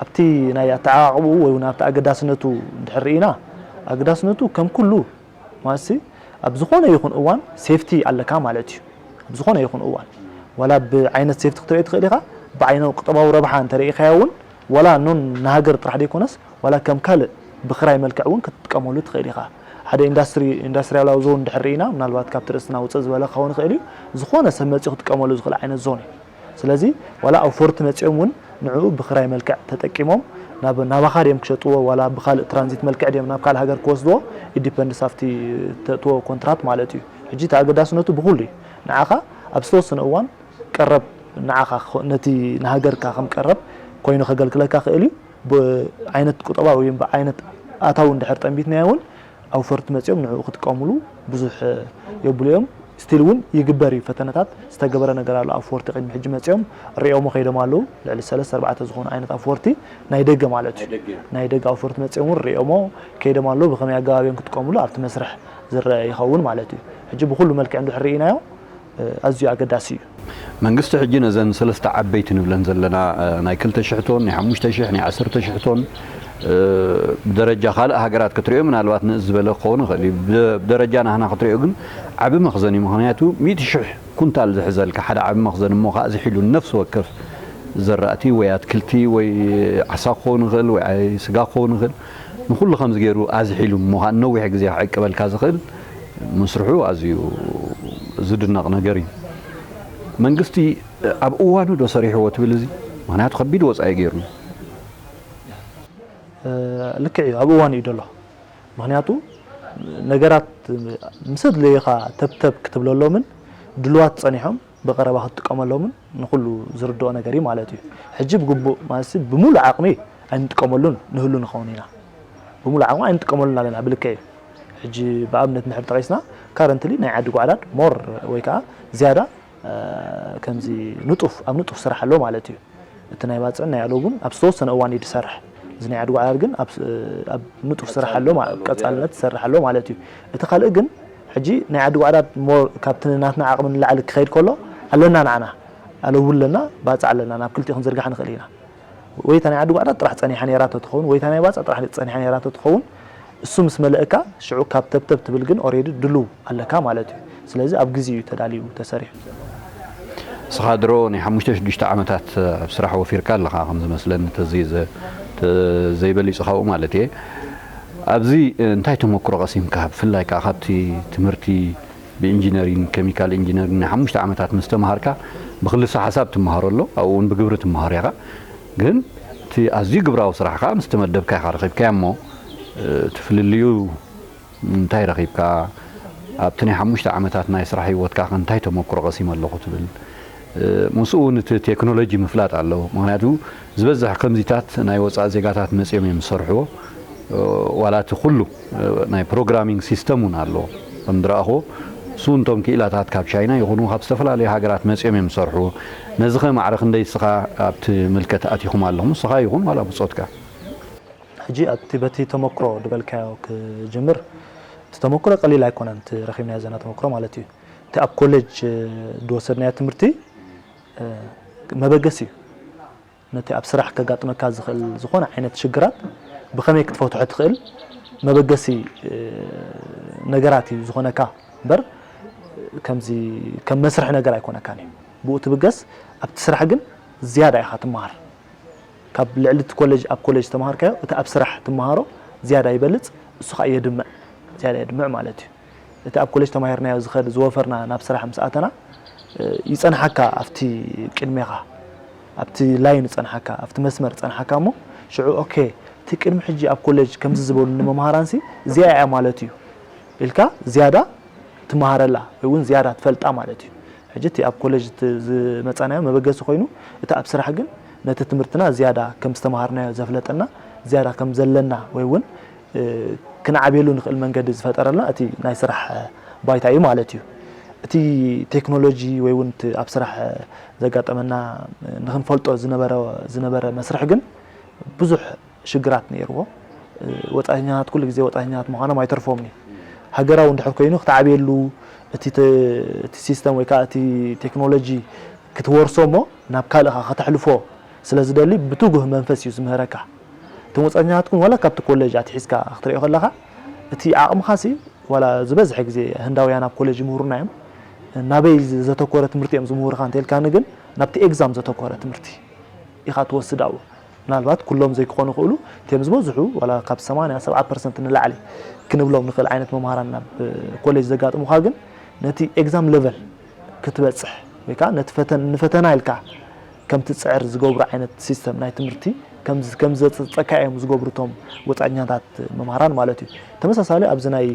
ኣብቲ ናይ ኣተዓቃቕብኡ ወይ እውን ኣብቲ ኣገዳስነቱ እንድሕር ርኢና ኣገዳስነቱ ከም ኩሉ ማለት ኣብ ዝኾነ ይኹን እዋን ሴፍቲ ኣለካ ማለት እዩ። ኣብ ዝኾነ ይኹን እዋን ዋላ ብዓይነት ሴፍቲ ክትሪኦ ትኽእል ኢኻ፣ ብዓይነ ቁጠባዊ ረብሓ እንተርኢኻዮ እውን ዋላ ኖን ንሃገር ጥራሕ ዘይኮነስ ዋላ ከም ካልእ ብክራይ መልክዕ እውን ክትጥቀመሉ ትኽእል ኢኻ። ሓደ ኢንዳስትሪ ኢንዳስትሪያላዊ ዞን እንድሕር ርኢና ምናልባት ካብቲ ርእስና ውፅእ ዝበለ ክኸውን ይኽእል እዩ። ዝኾነ ሰብ መፂኡ ክጥቀመሉ ዝኽእል ዓይነት ዞን እዩ። ስለዚ ዋላ ኣውፈርቲ መፂኦም እውን ንዕኡ ብክራይ መልክዕ ተጠቂሞም ናብ ናባኻ ድዮም ክሸጥዎ ዋላ ብካልእ ትራንዚት መልክዕ ድዮም ናብ ካልእ ሃገር ክወስድዎ ኢንዲፐንድስ ኣብቲ ተእትዎ ኮንትራት ማለት እዩ። ሕጂ እቲ ኣገዳስነቱ ብኩሉ እዩ። ንዓኻ ኣብ ዝተወሰነ እዋን ቀረብ ንዓኻ ነቲ ንሃገርካ ከም ቀረብ ኮይኑ ከገልግለካ ክእል እዩ። ብዓይነት ቁጠባ ወይ ብዓይነት ኣታዊ እንድሕር ጠንቢትናዮ እውን ኣውፈርቲ መፂኦም ንዕኡ ክጥቀሙሉ ብዙሕ የብሉ እዮም። ስቲል እውን ይግበር እዩ ፈተነታት ዝተገበረ ነገር ኣሎ። ኣውፈርቲ ቅድሚ ሕጂ መፂኦም ሪኦሞ ከይዶም ኣለዉ። ልዕሊ ሰለስተ ኣርባዕተ ዝኾኑ ዓይነት ኣውፈርቲ ናይ ደገ ማለት እዩ። ናይ ደገ ኣውፈርቲ መፂኦም እውን ሪኦሞ ከይዶም ኣለዉ። ብኸመይ ኣገባብ እዮም ክጥቀሙሉ ኣብቲ መስርሕ ዝረአ ይኸውን ማለት እዩ። ሕጂ ብኩሉ መልክዕ እንድሕር ርኢናዮ ኣዝዩ ኣገዳሲ እዩ። መንግስቲ ሕጂ ነዘን ሰለስተ ዓበይቲ ንብለን ዘለና ናይ ክልተ ሽሕ ቶን ናይ ሓሙሽተ ሽሕ ናይ ዓሰርተ ሽሕ ቶን ብደረጃ ካልእ ሃገራት ክትሪኦ ምናልባት ንእስ ዝበለ ክኸውን ይኽእል እዩ። ብደረጃ ናህና ክትሪኦ ግን ዓቢ መኽዘን እዩ። ምኽንያቱ ሚእቲ ሽሕ ኩንታል ዝሕዘልካ ሓደ ዓቢ መኽዘን እሞ ከዓ ዝሒሉ ነፍሲ ወከፍ ዘራእቲ ወይ ኣትክልቲ ወይ ዓሳ ክኸውን ይኽእል ወይ ስጋ ክኸውን ይኽእል ንኩሉ ከምዚ ገይሩ ኣዝሒሉ እሞ ከዓ ነዊሕ ግዜ ክዕቅበልካ ዝኽእል ምስርሑ ኣዝዩ ዝድነቕ ነገር እዩ። መንግስቲ ኣብ እዋኑ ዶ ሰሪሕዎ ትብል እዚ ምክንያቱ ከቢድ ወፃኢ ገይሩ ልክዕ እዩ ኣብ እዋኑ እዩ ደሎ ምክንያቱ ነገራት ምስ ኣድለየኻ ተብተብ ክትብለሎምን ድልዋት ፀኒሖም ብቐረባ ክትጥቀመሎምን ንኩሉ ዝርድኦ ነገር እዩ ማለት እዩ። ሕጂ ብግቡእ ማለት ብሙሉእ ዓቕሚ ኣይንጥቀመሉን ንህሉ ንኸውን ኢና። ብሙሉእ ዓቕሚ ኣይንጥቀመሉን ኣለና ብልክዕ እዩ። ሕጂ ብኣብነት እንድሕር ጠቒስና ካረንትሊ ናይ ዓዲ ጓዕዳድ ሞር ወይ ከዓ ዝያዳ ከምዚ ንጡፍ ኣብ ንጡፍ ስራሕ ኣሎ ማለት እዩ። እቲ ናይ ባፅዕን ናይ ኣለው እውን ኣብ ዝተወሰነ እዋን እዩ ዝሰርሕ። እዚ ናይ ዓዲ ጓዕዳድ ግን ኣብ ንጡፍ ስራሕ ኣሎ፣ ቀፃልነት ዝሰርሕ ኣሎ ማለት እዩ። እቲ ካልእ ግን ሕጂ ናይ ዓዲ ጓዕዳድ ሞር ካብቲ ናትና ዓቕሚ ንላዕሊ ክኸይድ ከሎ ኣለና ንዓና ኣለውለና ባፅዕ ኣለና ናብ ክልቲኡ ክንዝርጋሕ ንኽእል ኢና። ወይ እታ ናይ ዓዲ ጓዕዳድ ጥራሕ ፀኒሓ ነይራቶ ትኸውን ወይ እታ ናይ ባፅዕ ጥራሕ ፀኒሓ ነይራቶ ትኸውን። እሱ ምስ መለእካ ሽዑ ካብ ተብተብ ትብል ግን ኦሬዲ ድሉው ኣለካ ማለት እዩ። ስለዚ ኣብ ግዜ እዩ ተዳልዩ ተሰሪሑ። ንስኻ ድሮ ናይ ሓሙሽተ ሽዱሽተ ዓመታት ኣብ ስራሕ ወፊርካ ኣለኻ ከም ዝመስለኒ ተዘይበሊፅኻ ኣብኡ ማለት እየ። ኣብዚ እንታይ ተመክሮ ቀሲምካ ብፍላይ ከዓ ካብቲ ትምህርቲ ብኢንጂነሪንግ ኬሚካል ኢንጂነሪንግ ናይ ሓሙሽተ ዓመታት ምስ ተምሃርካ ብክልሰ ሓሳብ ትምሃሮ ኣሎ ኣብኡ እውን ብግብሪ ትምሃሮ ኢኻ ግን እቲ ኣዝዩ ግብራዊ ስራሕ ከዓ ምስ ተመደብካ ኢኻ ረኺብካያ እሞ እቲ ፍልልዩ እንታይ ረኺብካ ኣብቲ ናይ ሓሙሽተ ዓመታት ናይ ስራሕ ህይወትካ ከ እንታይ ተመክሮ ቀሲመ ኣለኹ ትብል ምስኡ እውን እቲ ቴክኖሎጂ ምፍላጥ ኣለዎ ምክንያቱ ዝበዝሕ ከምዚታት ናይ ወፃኢ ዜጋታት መፂኦም እዮም ዝሰርሕዎ ዋላ እቲ ኩሉ ናይ ፕሮግራሚንግ ሲስተም እውን ኣለዎ ከም ዝረኣኽዎ እሱ እንቶም ክኢላታት ካብ ቻይና ይኹኑ ካብ ዝተፈላለዩ ሃገራት መፂኦም እዮም ዝሰርሕዎ ነዚ ከ ማዕረ ክንደይ እስኻ ኣብቲ ምልከት ኣቲኹም ኣለኹም እስኻ ይኹን ዋላ ብፆትካ ሕጂ ኣብቲ በቲ ተመክሮ ዝበልካዮ ክጅምር እቲ ተመክሮ ቀሊል ኣይኮነን እቲ ረኺብናዮ ዘለና ተመክሮ ማለት እዩ። እቲ ኣብ ኮሌጅ ዝወሰድናዮ ትምህርቲ መበገሲ እዩ። ነቲ ኣብ ስራሕ ከጋጥመካ ዝኽእል ዝኾነ ዓይነት ሽግራት ብኸመይ ክትፈትሖ ትኽእል መበገሲ ነገራት እዩ ዝኾነካ እምበር ከምዚ ከም መስርሒ ነገር ኣይኮነካን እዩ። ብኡ ትብገስ ኣብቲ ስራሕ ግን ዝያዳ ኢኻ ትመሃር። ካብ ልዕሊ እቲ ኮሌጅ ኣብ ኮሌጅ ዝተምሃርካዮ እቲ ኣብ ስራሕ ትመሃሮ ዝያዳ ይበልፅ እሱ ከዓ የድምዕ ዝያዳ የድምዕ ማለት እዩ። እቲ ኣብ ኮሌጅ ተማሂርናዮ ዝኸድ ዝወፈርና ናብ ስራሕ ምስ ኣተና ይፀንሓካ ኣብቲ ቅድሜኻ ኣብቲ ላይን ይፀንሓካ ኣብቲ መስመር ይፀንሓካ እሞ ሽዑ ኦኬ እቲ ቅድሚ ሕጂ ኣብ ኮሌጅ ከምዚ ዝበሉኒ መምሃራንሲ እዚኣ እያ ማለት እዩ ኢልካ ዝያዳ ትመሃረላ ወይ እውን ዝያዳ ትፈልጣ ማለት እዩ። ሕጂ እቲ ኣብ ኮሌጅ ዝመፃናዮ መበገሲ ኮይኑ እቲ ኣብ ስራሕ ግን ነቲ ትምህርትና ዝያዳ ከም ዝተምሃርናዮ ዘፍለጠና ዝያዳ ከም ዘለና ወይ እውን ክንዓብየሉ ንኽእል መንገዲ ዝፈጠረልና እቲ ናይ ስራሕ ባይታ እዩ ማለት እዩ። እቲ ቴክኖሎጂ ወይ እውን እቲ ኣብ ስራሕ ዘጋጠመና ንክንፈልጦ ዝነበረ መስርሕ ግን ብዙሕ ሽግራት ነይርዎ። ወፃእተኛታት ኩሉ ግዜ ወፃእተኛታት ምዃኖም ኣይተርፎምን እዩ። ሃገራዊ እንድሕር ኮይኑ ክትዓብየሉ እቲ ሲስተም ወይ ከዓ እቲ ቴክኖሎጂ ክትወርሶ እሞ ናብ ካልእኻ ከተሕልፎ ስለ ዝደሊ ብትጉህ መንፈስ እዩ ዝምህረካ። እቶም ወፃእተኛታት እውን ዋላ ካብቲ ኮሌጅ ኣትሒዝካ ክትሪኦ ከለኻ እቲ ዓቕምኻሲ ዋላ ዝበዝሐ ግዜ ህንዳውያን ኣብ ኮሌጅ ይምህሩና እዮም ናበይ ዘተኮረ ትምህርቲ እዮም ዝምህሩኻ እንተልካኒ ግን ናብቲ ኤግዛም ዘተኮረ ትምህርቲ ኢኻ ትወስድ ኣብኡ ምናልባት ኩሎም ዘይክኾኑ ይኽእሉ፣ እቶም ዝበዝሑ ዋላ ካብ ሰማንያ ሰብዓ ፐርሰንት ንላዕሊ ክንብሎም ንኽእል ዓይነት መምሃራን ናብ ኮሌጅ ዘጋጥሙኻ ግን ነቲ ኤግዛም ለቨል ክትበጽሕ ወይ ከዓ ነቲ ፈተን ንፈተና ኢልካ ከም ትጽዕር ዝገብሩ ዓይነት ሲስተም ናይ ትምህርቲ ከም ከም ዘጸጸካ እዮም ዝገብሩ እቶም ወጻኛታት መምሃራን ማለት እዩ። ተመሳሳሊ ኣብዚ ናይ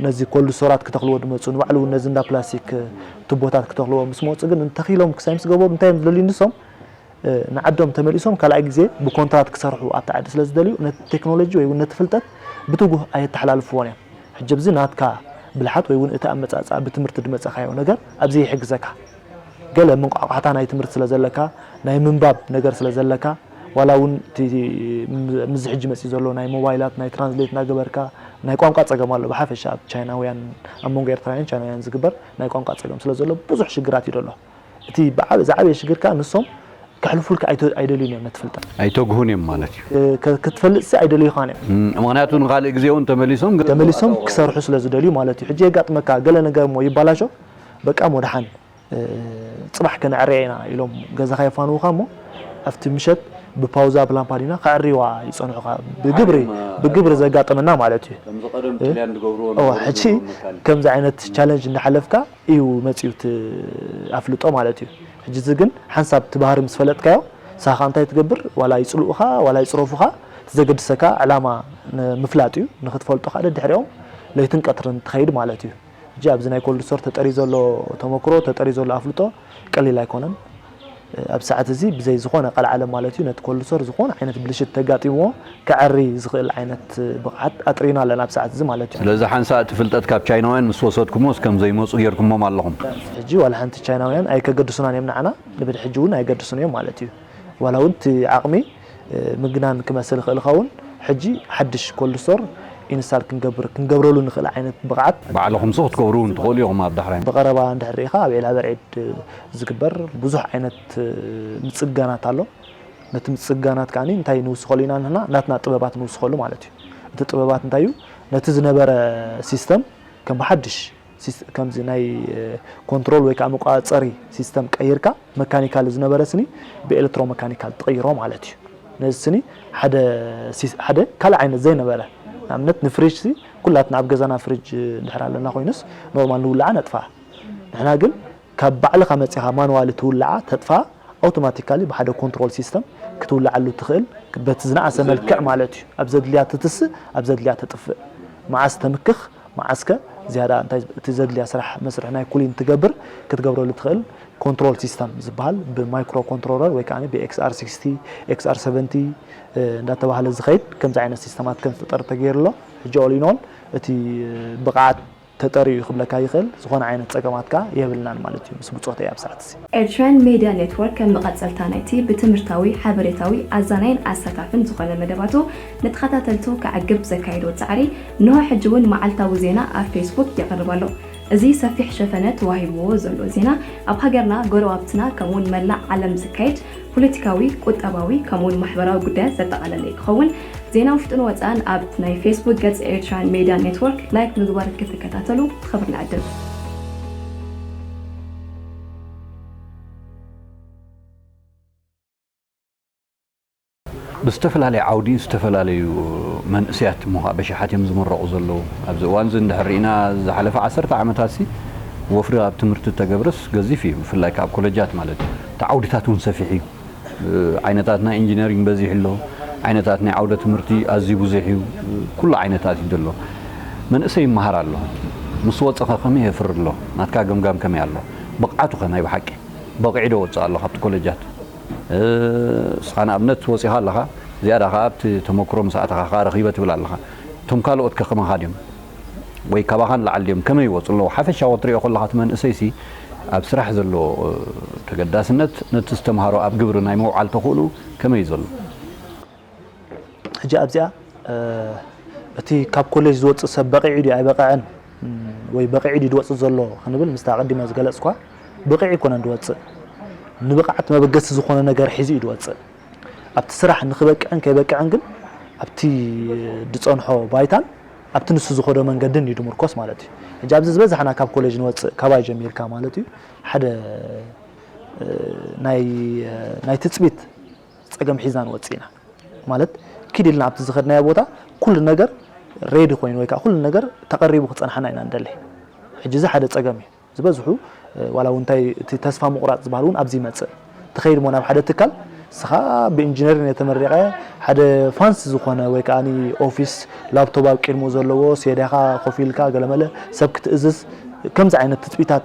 ነዚ ኮልድ ስቶራት ክተኽልዎ ድመፁ ንባዕሉ እውን ነዚ እንዳ ፕላስቲክ ቱቦታት ክተኽልዎ ምስ መፁ ግን እንተኺሎም ክሳይ ምስ ገበሩ እንታይ እዮም ዝደልዩ ንሶም ንዓዶም ተመሊሶም ካልኣይ ግዜ ብኮንትራት ክሰርሑ ኣብቲ ዓዲ ስለ ዝደልዩ ነቲ ቴክኖሎጂ ወይ እውን ነቲ ፍልጠት ብትጉህ ኣየተሓላልፍዎን እዮም። ሕጂ ኣብዚ ናትካ ብልሓት ወይ እውን እቲ ኣመፃፅኣ ብትምህርቲ ድመፀኻዮ ነገር ኣብዚ ይሕግዘካ። ገለ መንቋቋሕታ ናይ ትምህርቲ ስለ ዘለካ ናይ ምንባብ ነገር ስለ ዘለካ ዋላ እውን ምስዚ ሕጂ መፂ ዘሎ ናይ ሞባይላት ናይ ትራንስሌት እናገበርካ ናይ ቋንቋ ፀገም ኣሎ ብሓፈሻ ኣብ ቻይናውያን ኣብ መንጎ ኤርትራውያን ቻይናውያን ዝግበር ናይ ቋንቋ ፀገም ስለ ዘሎ ብዙሕ ሽግራት እዩ ዘሎ። እቲ ዝዓበየ ሽግር ከዓ ንሶም ከሕልፉልካ ኣይደልዩን እዮም ነቲ ፍልጠት። ኣይተግሁን እዮም ማለት እዩ። ክትፈልጥ ሲ ኣይደልዩኻን እዮም። ምክንያቱ ንካልእ ግዜ እውን ተመሊሶም ተመሊሶም ክሰርሑ ስለ ዝደልዩ ማለት እዩ። ሕጂ የጋጥመካ ገለ ነገር እሞ ይባላሾ በቃ ሞድሓን ፅባሕ ከነዕርያ ኢና ኢሎም ገዛኻ የፋንዉኻ እሞ ኣብቲ ምሸት ብፓውዛ ብላምፓዲና ከዕርይዋ ይፀንሑኻ። ብግብሪ ብግብሪ ዘጋጠመና ማለት እዩ። ሕጂ ከምዚ ዓይነት ቻለንጅ እንዳሓለፍካ እዩ መፂኡ እቲ ኣፍልጦ ማለት እዩ። ሕጂ እዚ ግን ሓንሳብ እቲ ባህሪ ምስ ፈለጥካዮ ንስኻ እንታይ ትገብር ዋላ ይፅልኡኻ ዋላ ይፅረፉኻ እቲ ዘገድሰካ ዕላማ ምፍላጥ እዩ። ንክትፈልጦ ከዓ ደድሕሪኦም ለይትን ቀትርን ትኸይድ ማለት እዩ። ሕጂ ኣብዚ ናይ ኮልድ ስቶር ተጠርዩ ዘሎ ተመክሮ ተጠርዩ ዘሎ ኣፍልጦ ቀሊል ኣይኮነን። ኣብ ሰዓት እዚ ብዘይ ዝኾነ ቀልዓለም ማለት እዩ ነቲ ኮልድ ስቶር ዝኾነ ዓይነት ብልሽት ተጋጢምዎ ከዐሪ ዝኽእል ዓይነት ብቕዓት ኣጥሪና ኣለና ኣብ ሰዓት እዚ ማለት እዩ። ስለዚ ሓንሳእ እቲ ፍልጠት ካብ ቻይናውያን ምስ ወሰድኩምዎስ ከም ዘይመፁ ጌርኩሞም ኣለኹም። ሕጂ ዋላ ሓንቲ ቻይናውያን ኣይከገድሱናን እዮም ንዓና ንብድሕጂ እውን ኣይገድሱን እዮም ማለት እዩ። ዋላ እውን እቲ ዓቕሚ ምግናን ክመስል ይኽእል ይኸውን። ሕጂ ሓድሽ ኮልድ ስቶር ኢንስታል ክንገብር ክንገብረሉ ንኽእል ዓይነት ብቕዓት ባዕልኹም ሲ ክትገብሩ እውን ትኽእሉ ኢኹም ኣብ ዳሕራይ። ብቐረባ እንድሕር ርኢኻ ኣብ ዒላ በርዒድ ዝግበር ብዙሕ ዓይነት ምፅጋናት ኣሎ። ነቲ ምፅጋናት ከዓ እንታይ ንውስኸሉ ኢና ንሕና ናትና ጥበባት ንውስኸሉ ማለት እዩ። እቲ ጥበባት እንታይ እዩ? ነቲ ዝነበረ ሲስተም ከም ብሓድሽ ከምዚ ናይ ኮንትሮል ወይ ከዓ መቋፀሪ ሲስተም ቀይርካ መካኒካል ዝነበረ ስኒ ብኤሌክትሮ መካኒካል ትቕይሮ ማለት እዩ። ነዚ ስኒ ሓደ ካልእ ዓይነት ዘይነበረ ንኣብነት ንፍሪጅ ሲ ኩላትና ኣብ ገዛና ፍሪጅ እንድሕር ኣለና ኮይኑስ ኖርማል ንውልዓ ነጥፋ ንሕና ግን ካብ ባዕልኻ መፂኻ ማንዋሊ ትውልዓ ተጥፋ ኣውቶማቲካሊ ብሓደ ኮንትሮል ሲስተም ክትውልዓሉ ትኽእል በቲ ዝነኣሰ መልክዕ ማለት እዩ። ኣብ ዘድልያ ትትስእ ኣብ ዘድልያ ተጥፍእ መዓስ ተምክኽ መዓስከ ዝያዳ እንታይ እቲ ዘድልያ ስራሕ መስርሕ ናይ ኩሊን ትገብር ክትገብረሉ ትኽእል ኮንትሮል ሲስተም ዝበሃል ብማይክሮ ኮንትሮለር ወይ ከዓ ብ XR sixty XR seventy እንዳተባሃለ ዝኸይድ ከምዚ ዓይነት ሲስተማት ከም ዝፍጠር ተገይሩ ኣሎ። ሕጂ all in all እቲ ብቕዓት ተጠርዩ ክብለካ ይኽእል ዝኾነ ዓይነት ፀገማት ከዓ የብልናን ማለት እዩ ምስ ብፆተይ ኣብ ሰዓት እዚ። ኤርትራን ሜድያ ኔትወርክ ከም መቐጸልታ ናይቲ ብትምህርታዊ፣ ሓበሬታዊ፣ ኣዛናይን ኣሳታፍን ዝኾነ መደባቱ ንተኸታተልቱ ከዕግብ ዘካየዶ ጻዕሪ እንሆ ሕጂ እውን መዓልታዊ ዜና ኣብ ፌስቡክ የቕርብ ኣሎ። እዚ ሰፊሕ ሸፈነ ተዋሂብዎ ዘሎ ዜና ኣብ ሃገርና፣ ጎረባብትና ከምኡውን መላእ ዓለም ዝካየድ ፖለቲካዊ፣ ቁጠባዊ ከምኡውን ማሕበራዊ ጉዳያት ዘጠቓለለ እዩ ክኸውን። ዜና ውሽጥን ወፃእን ኣብ ናይ ፌስቡክ ገፅ ኤርትራን ሜድያ ኔትወርክ ላይክ ምግባር ክትከታተሉ ብኽብሪ ንዕድም። ብዝተፈላለየ ዓውዲ ዝተፈላለዩ መንእሰያት እሞ ከዓ በሽሓት እዮም ዝምረቑ ዘለዉ። ኣብዚ እዋን እዚ እንድሕር ርኢና ዝሓለፈ ዓሰርተ ዓመታት ሲ ወፍሪ ኣብ ትምህርቲ ተገብረስ ገዚፍ እዩ፣ ብፍላይ ከዓ ኣብ ኮለጃት ማለት እዩ። እቲ ዓውድታት እውን ሰፊሕ እዩ። ዓይነታት ናይ ኢንጂነሪንግ በዚሑ ኣሎ፣ ዓይነታት ናይ ዓውደ ትምህርቲ ኣዝዩ ብዙሕ እዩ። ኩሉ ዓይነታት እዩ ዘሎ። መንእሰይ ይመሃር ኣሎ። ምስ ወፀኸ ከመይ የፍሪ ኣሎ? ናትካ ገምጋም ከመይ ኣሎ? ብቕዓቱ ከ ናይ ብሓቂ በቒዑ ዶ ወፅእ ኣሎ ካብቲ ኮለጃት? እስኻ ንኣብነት ወፂኻ ኣለኻ፣ ዝያዳ ከዓ ኣብቲ ተመክሮ ምስ ኣተኻ ከዓ ረኺበ ትብል ኣለኻ። እቶም ካልኦት ከ ከማኻ ድዮም? ወይ ካባኻ ንላዕሊ ድዮም? ከመይ ይወፁ ኣለዉ? ሓፈሻዊ ክትሪኦ ከለኻ እቲ መንእሰይሲ ኣብ ስራሕ ዘለዎ ተገዳስነት ነቲ ዝተምሃሮ ኣብ ግብሪ ናይ ምውዓል ተኽእልኡ ከመይ እዩ ዘሎ? ሕጂ ኣብዚኣ እቲ ካብ ኮሌጅ ዝወፅእ ሰብ በቒዑ ድዩ ኣይበቐዐን ወይ በቒዑ ድዩ ዝወፅእ ዘሎ ክንብል ምስቲ ኣቐዲመ ዝገለፅኳ ብቒዑ ኣይኮነን ዝወፅእ። ንብቕዓት መበገሲ ዝኾነ ነገር ሒዙ እዩ ዝወፅእ። ኣብቲ ስራሕ ንክበቅዕን ከይበቅዕን ግን ኣብቲ ዝፀንሖ ባይታን ኣብቲ ንሱ ዝኸዶ መንገድን እዩ ዝምርኮስ ማለት እዩ። ሕጂ ኣብዚ ዝበዛሕና ካብ ኮሌጅ ንወፅእ ካባይ ጀሚርካ ማለት እዩ ሓደ ናይ ናይ ትፅቢት ጸገም ሒዝና ንወጽእ ኢና። ማለት ኪድ ኢልና ኣብቲ ዝኸድናዮ ቦታ ኩሉ ነገር ሬዲ ኮይኑ ወይ ከዓ ኩሉ ነገር ተቐሪቡ ክጸንሓና ኢና ንደሊ። ሕጂ እዚ ሓደ ጸገም እዩ። ዝበዝሑ ዋላ እውን እንታይ እቲ ተስፋ ምቑራፅ ዝበሃል እውን ኣብዚ ይመፅእ። ትኸይድ ሞ ናብ ሓደ ትካል ንስኻ ብኢንጂነሪንግ የተመረቐ ሓደ ፋንስ ዝኾነ ወይ ከዓ ኦፊስ ላፕቶፕ ኣብ ቅድሙ ዘለዎ ሴዳኻ ኮፍ ኢልካ ገለመለ ሰብ ክትእዝዝ ከምዚ ዓይነት ትፅቢታት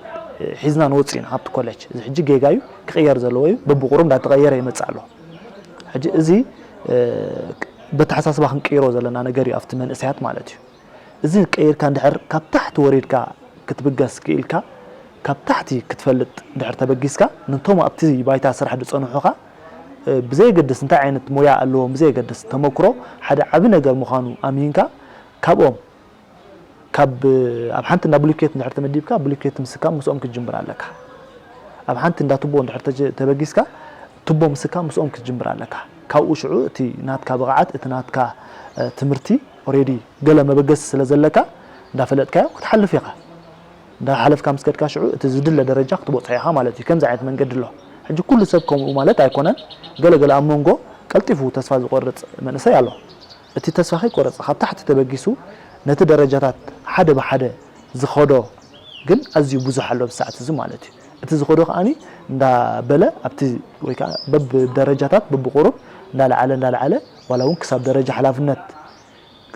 ሒዝና ንወፅእ ኢና ካብቲ ኮሌጅ። እዚ ሕጂ ጌጋ እዩ፣ ክቕየር ዘለዎ እዩ። በብቁሩብ እንዳተቐየረ ይመፅእ ኣሎ። ሕጂ እዚ በተሓሳስባ ክንቅይሮ ዘለና ነገር እዩ ኣብቲ መንእሰያት ማለት እዩ። እዚ ቀይርካ እንድሕር ካብ ታሕቲ ወሪድካ ክትብገስ ክኢልካ፣ ካብ ታሕቲ ክትፈልጥ እንድሕር ተበጊስካ፣ ነቶም ኣብቲ ባይታ ስራሕ ዝጸንሑኻ ብዘየገድስ እንታይ ዓይነት ሞያ ኣለዎም ብዘየገድስ ተመክሮ ሓደ ዓቢ ነገር ምዃኑ ኣምሂንካ ካብኦም ካብ ኣብ ሓንቲ እንዳ ብሉኬት እንድሕር ተመዲብካ ብሉኬት ምስካም ምስኦም ክትጅምር ኣለካ። ኣብ ሓንቲ እንዳ ቱቦ እንድሕር ተበጊስካ ቱቦ ምስካም ምስኦም ክትጅምር ኣለካ። ካብኡ ሽዑ እቲ ናትካ ብቕዓት እቲ ናትካ ትምህርቲ ኦሬዲ ገለ መበገሲ ስለ ዘለካ እንዳፈለጥካዮ ክትሓልፍ ኢኻ። እንዳሓለፍካ ምስ ከድካ ሽዑ እቲ ዝድለ ደረጃ ክትበፅሖ ኢኻ ማለት እዩ። ከምዚ ዓይነት መንገዲ ኣሎ። ሕጂ ኩሉ ሰብ ከምኡ ማለት ኣይኮነን። ገለ ገለ ኣብ መንጎ ቀልጢፉ ተስፋ ዝቆርፅ መንእሰይ ኣሎ። እቲ ተስፋ ከይቆረፀ ካብ ታሕቲ ተበጊሱ ነቲ ደረጃታት ሓደ ብሓደ ዝኸዶ ግን ኣዝዩ ብዙሕ ኣሎ ብሰዓት እዚ ማለት እዩ። እቲ ዝኸዶ ከዓኒ እንዳበለ ኣብቲ ወይ ከዓ በብደረጃታት በብቁሩብ እንዳለዓለ እንዳለዓለ ዋላ እውን ክሳብ ደረጃ ሓላፍነት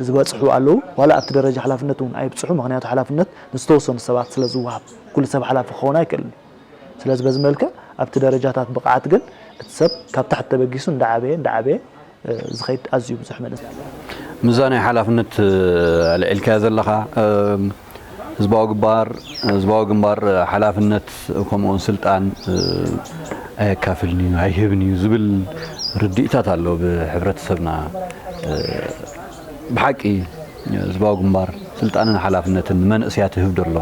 ዝበፅሑ ኣለዉ። ዋላ ኣብቲ ደረጃ ሓላፍነት እውን ኣይብፅሑ። ምክንያቱ ሓላፍነት ንዝተወሰኑ ሰባት ስለ ዝወሃብ ኩሉ ሰብ ሓላፊ ክኸውን ኣይክእልን እዩ። ስለዚ በዚ መልክዕ ኣብቲ ደረጃታት ብቕዓት ግን እቲ ሰብ ካብ ታሕቲ ተበጊሱ እንዳዓበየ እንዳዓበየ ዝኸይድ ኣዝዩ ብዙሕ መንእሰይ ኣሎ። ምዛ ናይ ሓላፍነት ኣልዒልካዮ ዘለኻ ህዝባዊ ግንባር ህዝባዊ ግንባር ሓላፍነት ከምኡውን ስልጣን ኣየካፍልን እዩ ኣይህብን እዩ ዝብል ርድኢታት ኣሎ ብሕብረተሰብና። ብሓቂ ህዝባዊ ግንባር ስልጣንን ሓላፍነትን ንመንእሰያት ይህብ ደሎ።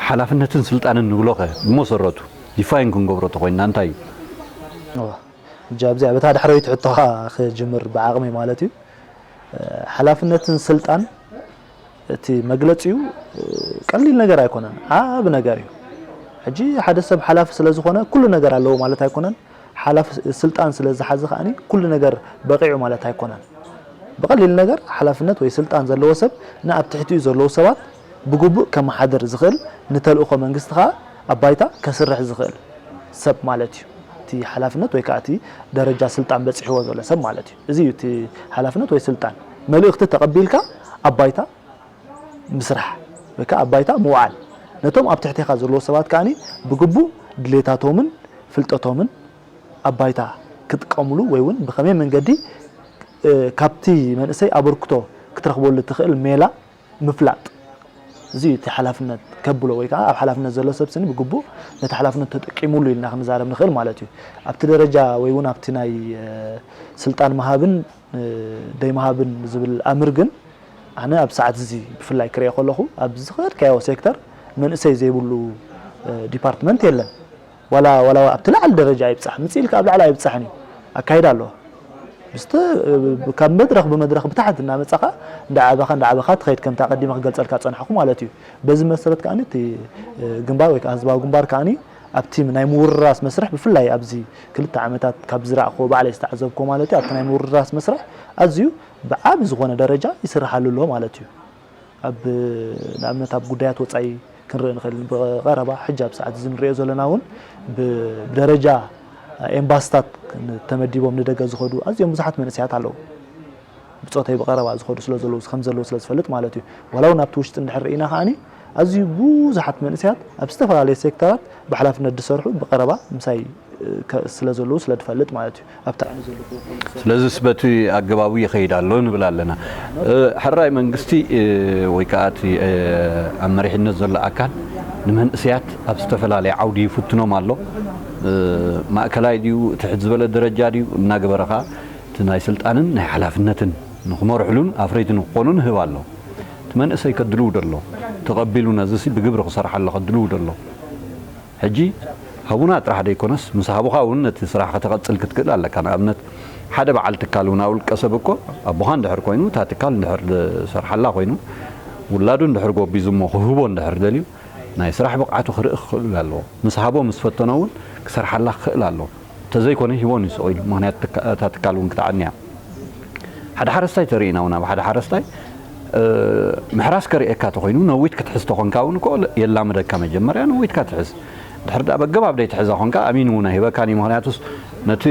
ሓላፍነትን ስልጣንን ንብሎኸ ብመሰረቱ ዲፋይን ክንገብሮ ተኮይንና እንታይ እዩ? ሕጂ ኣብዚኣ በታ ዳሕረወይቲ ሕቶኻ ክጅምር ብዓቕመይ ማለት እዩ። ሓላፍነትን ስልጣን እቲ መግለፂኡ ቀሊል ነገር ኣይኮነን፣ ዓቢ ነገር እዩ። ሕጂ ሓደ ሰብ ሓላፊ ስለ ዝኾነ ኩሉ ነገር ኣለዎ ማለት ኣይኮነን። ሓላፊ ስልጣን ስለ ዝሓዘ ከኣኒ ኩሉ ነገር በቒዑ ማለት ኣይኮነን። ብቐሊል ነገር ሓላፍነት ወይ ስልጣን ዘለዎ ሰብ ንኣብ ትሕቲኡ ዘለዉ ሰባት ብግቡእ ከመሓድር ዝኽእል ንተልእኾ መንግስቲ ከኣ ኣብ ባይታ ከስርሕ ዝኽእል ሰብ ማለት እዩ። እቲ ሓላፍነት ወይ ከዓ እቲ ደረጃ ስልጣን በፂሕዎ ዘሎ ሰብ ማለት እዩ። እዚ እዩ እቲ ሓላፍነት ወይ ስልጣን። መልእኽቲ ተቐቢልካ ኣብ ባይታ ምስራሕ ወይ ከዓ ኣብ ባይታ ምውዓል። ነቶም ኣብ ትሕቴኻ ዘለዉ ሰባት ከኣኒ ብግቡእ ድሌታቶምን ፍልጠቶምን ኣብ ባይታ ክጥቀምሉ ወይ እውን ብኸመይ መንገዲ ካብቲ መንእሰይ ኣበርክቶ ክትረኽበሉ ትኽእል ሜላ ምፍላጥ። እዚ እዩ እቲ ሓላፍነት ከብሎ ወይ ከዓ ኣብ ሓላፍነት ዘሎ ሰብ ስኒ ብግቡእ ነቲ ሓላፍነት ተጠቂሙሉ ኢልና ክንዛረብ ንኽእል ማለት እዩ። ኣብቲ ደረጃ ወይ እውን ኣብቲ ናይ ስልጣን ምሃብን ደይምሃብን ዝብል ኣምር ግን ኣነ ኣብ ሰዓት እዚ ብፍላይ ክሪኦ ከለኹ ኣብ ዝኸድካዮ ሴክተር መንእሰይ ዘይብሉ ዲፓርትመንት የለን። ዋላ ዋላ ኣብቲ ላዕሊ ደረጃ ኣይብጻሕ ምጽእ ኢልካ ኣብ ላዕሊ ኣይብጻሕን እዩ ኣካይዳ ኣለዎ። ብስተ ካብ መድረኽ ብመድረኽ ብታሕቲ እናመጻኻ እንዳዓበኻ እንዳዓበኻ ትኸይድ ከምታ ቀዲመ ክገልጸልካ ጸናሕኩ ማለት እዩ። በዚ መሰረት ከኣ እቲ ግንባር ወይ ከዓ ህዝባዊ ግንባር ከኣ ኣብቲ ናይ ምውርራስ መስርሕ ብፍላይ ኣብዚ ክልተ ዓመታት ካብ ዝረኣኽዎ ባዕለይ ዝተዓዘብክዎ ማለት እዩ ኣብቲ ናይ ምውርራስ መስርሕ ኣዝዩ ብዓቢ ዝኾነ ደረጃ ይስርሓሉ ኣሎ ማለት እዩ። ኣብ ንኣብነት ኣብ ጉዳያት ወጻኢ ክንርኢ ንኽእል ብቐረባ ሕጂ ኣብ ሰዓት እዚ ንሪኦ ዘለና እውን ብደረጃ ኤምባስታት ተመዲቦም ንደገ ዝኸዱ ኣዝዮም ብዙሓት መንእሰያት ኣለዉ። ብፆተይ ብቐረባ ዝኸዱ ስለ ዘለዉ ከም ዘለዉ ስለ ዝፈልጥ ማለት እዩ። ዋላ እውን ኣብቲ ውሽጢ እንድሕር ርኢና ከዓኒ ኣዝዩ ብዙሓት መንእሰያት ኣብ ዝተፈላለዩ ሴክተራት ብሓላፍነት ዝሰርሑ ብቐረባ ምሳይ ስለ ዘለዉ ስለ ዝፈልጥ ማለት እዩ። ኣብቲ ኣነ ዘለኹ ስለዚስ በቲ ኣገባቡ ይኸይድ ኣሎ ንብል ኣለና። ሕራይ መንግስቲ ወይ ከዓ እቲ ኣብ መሪሕነት ዘሎ ኣካል ንመንእሰያት ኣብ ዝተፈላለየ ዓውዲ ይፍትኖም ኣሎ። ማእከላይ ድዩ ትሕት ዝበለ ደረጃ ድዩ እናገበረ ከዓ እቲ ናይ ስልጣንን ናይ ሓላፍነትን ንክመርሕሉን ኣፍረይቲ ንክኾኑን ህብ ኣሎ። እቲ መንእሰይ ከድልው ደሎ ተቐቢሉ ነዚሲ ብግብሪ ክሰርሓሎ ከድልው ደሎ ሕጂ ሃቡና ጥራሕ ደይኮነስ ምስ ሃቡኻ እውን ነቲ ስራሕ ከተቐጽል ክትክእል ኣለካ። ንኣብነት ሓደ በዓል ትካል እውን ኣውልቀ ሰብ እኮ ኣቦኻ እንድሕር ኮይኑ እታ ትካል እንድሕር ዝሰርሓላ ኮይኑ ውላዱ እንድሕር ጎቢዙ እሞ ክህቦ እንድሕር ደልዩ ናይ ስራሕ ብቕዓቱ ክርኢ ክኽእል ኣለዎ። ምስ ሃቦ ምስ ፈተኖ እውን ክሰርሓላ ክኽእል ኣለዎ። ተዘይኮነ ሂቦን እዩ ስቕ ኢሉ። ምኽንያቱ ትካ- እታ ትካል እውን ክትዓኒ እያ። ሓደ ሓረስታይ ተርእና እውን ኣብ ሓደ ሓረስታይ ምሕራስ ከርእየካ ተኾይኑ ነዊት ክትሕዝ ተኾንካ እውን እኮ የላምደካ። መጀመርያ ነዊትካ ትሕዝ። ድሕር ዳ በገባብ ደይ ትሕዛ ኾንካ ኣሚን እውን ኣይህበካን እዩ። ምኽንያቱስ ነቲ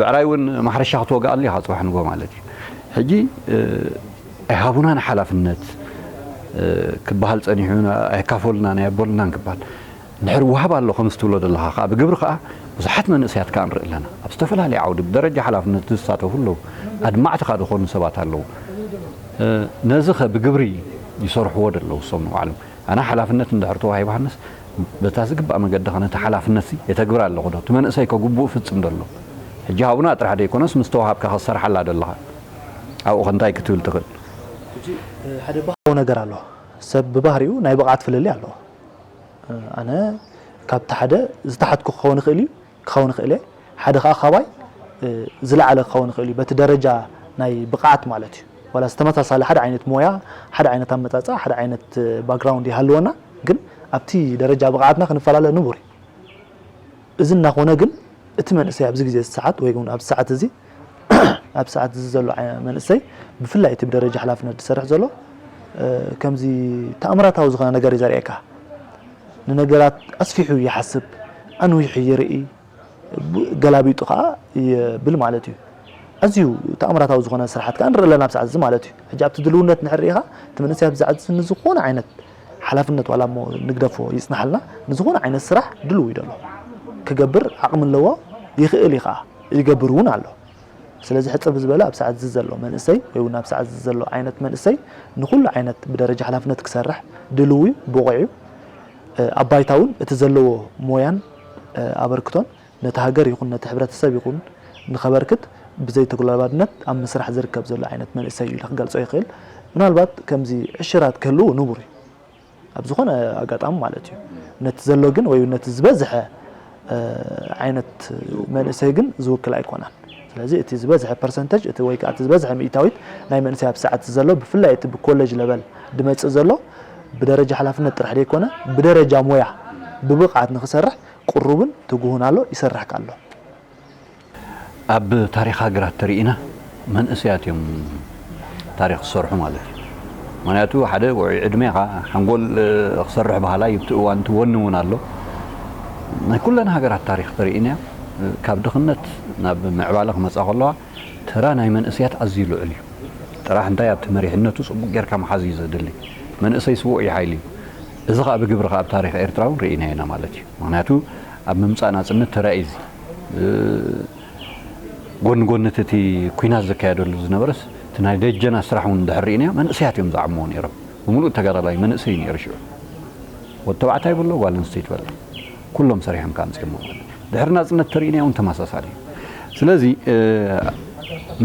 ብዕራይ እውን ማሕረሻ ክትወግኣሉ ኢኻ ጽባሕ ንጎ ማለት እዩ። ሕጂ ኣይሃቡናን ሓላፍነት ክበሃል ጸኒሑ ኣይካፈሉናን ኣየቦልናን ክበሃል እንድሕር ወሃብ ኣሎ ከምዚ ትብሎ ዘለኻ ከዓ ብግብሪ ከዓ ብዙሓት መንእሰያት ከዓ ንርኢ ኣለና። ኣብ ዝተፈላለየ ዓውዲ ብደረጃ ሓላፍነት ዝሳተፉ ኣለዉ። ኣድማዕቲ ከዓ ዝኾኑ ሰባት ኣለዉ። ነዚ ኸ ብግብሪ ይሰርሕዎ ዶ ኣለዉ እሶም ንባዕሎም? ኣነ ሓላፍነት እንድሕር ተዋሂባንስ በታ ዝግባእ መገዲ ኸ ነቲ ሓላፍነትሲ የተግብር ኣለኹ ዶ? እቲ መንእሰይ ከ ግቡእ ፍጽም ዶ ኣሎ? ሕጂ ሃቡና ጥራሕ ደይኮነስ ምስ ተዋሃብካ ኸሰርሓላ ዶ ኣለኻ? ኣብኡ ኸ እንታይ ክትብል ትኽእል? ሓደ ባህርያዊ ነገር ኣሎ። ሰብ ብባህሪኡ ናይ ብቕዓት ፍልልይ ኣለዎ። ኣነ ካብቲ ሓደ ዝተሓትኩ ክኸውን ይኽእል እዩ፣ ክኸውን ይኽእል እየ። ሓደ ኸዓ ካባይ ዝለዓለ ክኸውን ይኽእል እዩ፣ በቲ ደረጃ ናይ ብቕዓት ማለት እዩ። ዋላ ዝተመሳሳለ ሓደ ዓይነት ሞያ፣ ሓደ ዓይነት ኣመጻጽኣ፣ ሓደ ዓይነት ባክግራውንድ ይሃልወና፣ ግን ኣብቲ ደረጃ ብቕዓትና ክንፈላለ ንቡር እዩ። እዚ እናኾነ ግን እቲ መንእሰይ ኣብዚ ግዜ እዚ ሰዓት ወይ እውን ኣብዚ ሰዓት እዚ ኣብ ሰዓት እዚ ዘሎ ዓይ- መንእሰይ ብፍላይ እቲ ብደረጃ ሓላፍነት ዝሰርሕ ዘሎ እ፣ ከምዚ ተኣምራታዊ ዝኾነ ነገር እዩ ዘርእየካ። ንነገራት ኣስፊሑ ይሓስብ፣ ኣንዊሑ ይርኢ፣ ብ- ገላቢጡ ከዓ ይብል ማለት እዩ። ኣዝዩ ተኣምራታዊ ዝኾነ ስራሓት ከዓ ንርኢ ኣለና ኣብ ሰዓት እዚ ማለት እዩ። ሕጂ ኣብቲ ድልውነት እንድሕር ርኢኻ እቲ መንእሰይ ኣብዚ ሰዓት እዚ ንዝኾነ ዓይነት ሓላፍነት ዋላ እሞ ንግደፎ ይጽናሓልና ንዝኾነ ዓይነት ስራሕ ድልው እዩ ዘሎ። ክገብር ዓቕሚ ኣለዎ፣ ይኽእል እዩ ከዓ፣ ይገብር እውን ኣሎ። ስለዚ ሕጽር ብዝበለ ኣብ ሰዓት እዚ ዘሎ መንእሰይ ወይ እውን ኣብ ሰዓት እዚ ዘሎ ዓይነት መንእሰይ ንኹሉ ዓይነት ብደረጃ ሓላፍነት ክሰርሕ ድልው እዩ፣ ብቑዕ እዩ። ኣብ ባይታ እውን እቲ ዘለዎ ሞያን ኣበርክቶን ነቲ ሃገር ይኹን ነቲ ሕብረተሰብ ይኹን ንኸበርክት ብዘይ ተጉላባድነት ኣብ ምስራሕ ዝርከብ ዘሎ ዓይነት መንእሰይ እዩ ኢለ ክገልጾ ይኽእል። ምናልባት ከምዚ ዕሽራት ክህልው ንቡር እዩ። ኣብ ዝኾነ ኣጋጣሚ ማለት እዩ። ነቲ ዘሎ ግን ወይ ነቲ ዝበዝሐ ዓይነት መንእሰይ ግን ዝውክል ኣይኮነን። ስለዚ እቲ ዝበዝሐ ፐርሰንተጅ እቲ ወይ ከዓ እቲ ዝበዝሐ ሚእታዊት ናይ መንእሰይ ኣብ ሰዓት ዘሎ ብፍላይ እቲ ብኮሌጅ ለበል ድመፅእ ዘሎ ብደረጃ ሓላፍነት ጥራሕ ዘይኮነ ብደረጃ ሞያ ብብቕዓት ንክሰርሕ ቅሩብን ትጉህን ኣሎ ይሰርሕ ኣሎ። ኣብ ታሪኽ ሃገራት ተሪኢና መንእሰያት እዮም ታሪኽ ዝሰርሑ ማለት እዩ። ምክንያቱ ሓደ ውዑይ ዕድሜኻ ሓንጎል ክሰርሕ ባህላ እዩ። ኣብቲ እዋን እቲ ወኒ እውን ኣሎ። ናይ ኩለን ሃገራት ታሪኽ ተሪኢና ካብ ድኽነት ናብ ምዕባለ ክመፃ ከለዋ ተራ ናይ መንእሰያት ኣዝዩ ልዑል እዩ። ጥራሕ እንታይ ኣብቲ መሪሕነቱ ፅቡቅ ጌርካ ምሓዝ እዩ ዘድሊ። መንእሰይ ስዉእ እዩ ሓይሊ እዩ። እዚ ከዓ ብግብሪ ከዓ ኣብ ታሪኽ ኤርትራ እውን ርኢናዮ ኢና ማለት እዩ። ምክንያቱ ኣብ ምምፃእ ናፅነት ተራእዩ እዚ ጎኒ ጎኒ እቲ ኲናት ዝካየደሉ ዝነበረስ እቲ ናይ ደጀና ስራሕ እውን እንድሕር ርኢናዮ መንእሰያት እዮም ዝዓምዎ ነይሮም። ብምሉእ ተጋዳላይ መንእሰይ ነይሩ ሽዑ። ወዲ ተባዕታይ በሎ ጓል ኣንስተይቲ በሎ ኩሎም ሰሪሖም ከዓ ኣምፅኦሞ። ድሕሪ ናፅነት ተርኢናዮ እውን ተመሳሳሊ እዩ። ስለዚ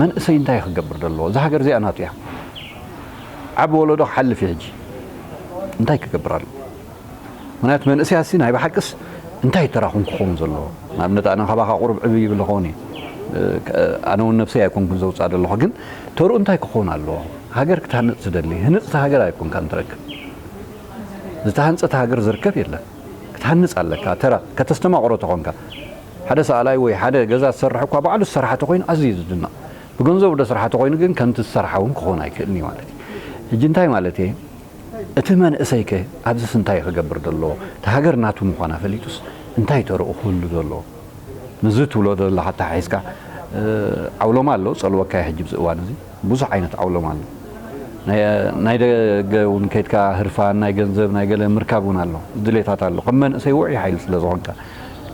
መንእሰይ እንታይ ክገብር ዘለዎ? እዛ ሃገር እዚኣ ናቱ እያ። ዓቢ ወለዶ ክሓልፍ እዩ ሕጂ እንታይ ክገብር ኣሎ? ምክንያቱ መንእሰያትሲ ናይ ብሓቅስ እንታይ ተራኹም ክኸውን ዘለዎ? ንኣብነት ኣነ ካባኻ ቁሩብ ዕብይ ይብል ኸውን እየ። ኣነ እውን ነብሰይ ኣይኮንኩን ዘውፅኣ ዘለኹ ግን ተርኡ እንታይ ክኸውን ኣለዎ? ሃገር ክትሃንፅ ዝደሊ ህንፅቲ ሃገር ኣይኮንካን ትረክብ። ዝተሃንፀት ሃገር ዝርከብ የለን። ክትሃንፅ ኣለካ። ተራ ከተስተማቕሮ ተኾንካ ሓደ ሰኣላይ ወይ ሓደ ገዛ ዝሰርሕ እኳ ባዕሉ ዝሰርሓ ተኾይኑ ኣዝዩ ዝድነቕ። ብገንዘቡ ዶ ስራሕ ተኾይኑ ግን ከምቲ ዝሰርሓ እውን ክኾን ኣይክእልን እዩ ማለት እዩ። ሕጂ እንታይ ማለት እየ? እቲ መንእሰይ ከ ኣብዚስ እንታይ ክገብር ዘሎ? እቲ ሃገር ናቱ ምዃና ፈሊጡስ እንታይ ተርኡ ክህሉ ዘሎ? ንዚ ትብሎ ዘለኻ ኣተሓሒዝካ ዓውሎማ ኣሎ ጸልወካ ሕጂ ብዚ እዋን እዚ ብዙሕ ዓይነት ዓውሎማ ኣሎ። ናይ ደገ እውን ከይድካ ህርፋን ናይ ገንዘብ ናይ ገለ ምርካብ እውን ኣሎ ድሌታት ኣሎ ከም መንእሰይ ውዑይ ሓይሊ ስለ ዝኾንካ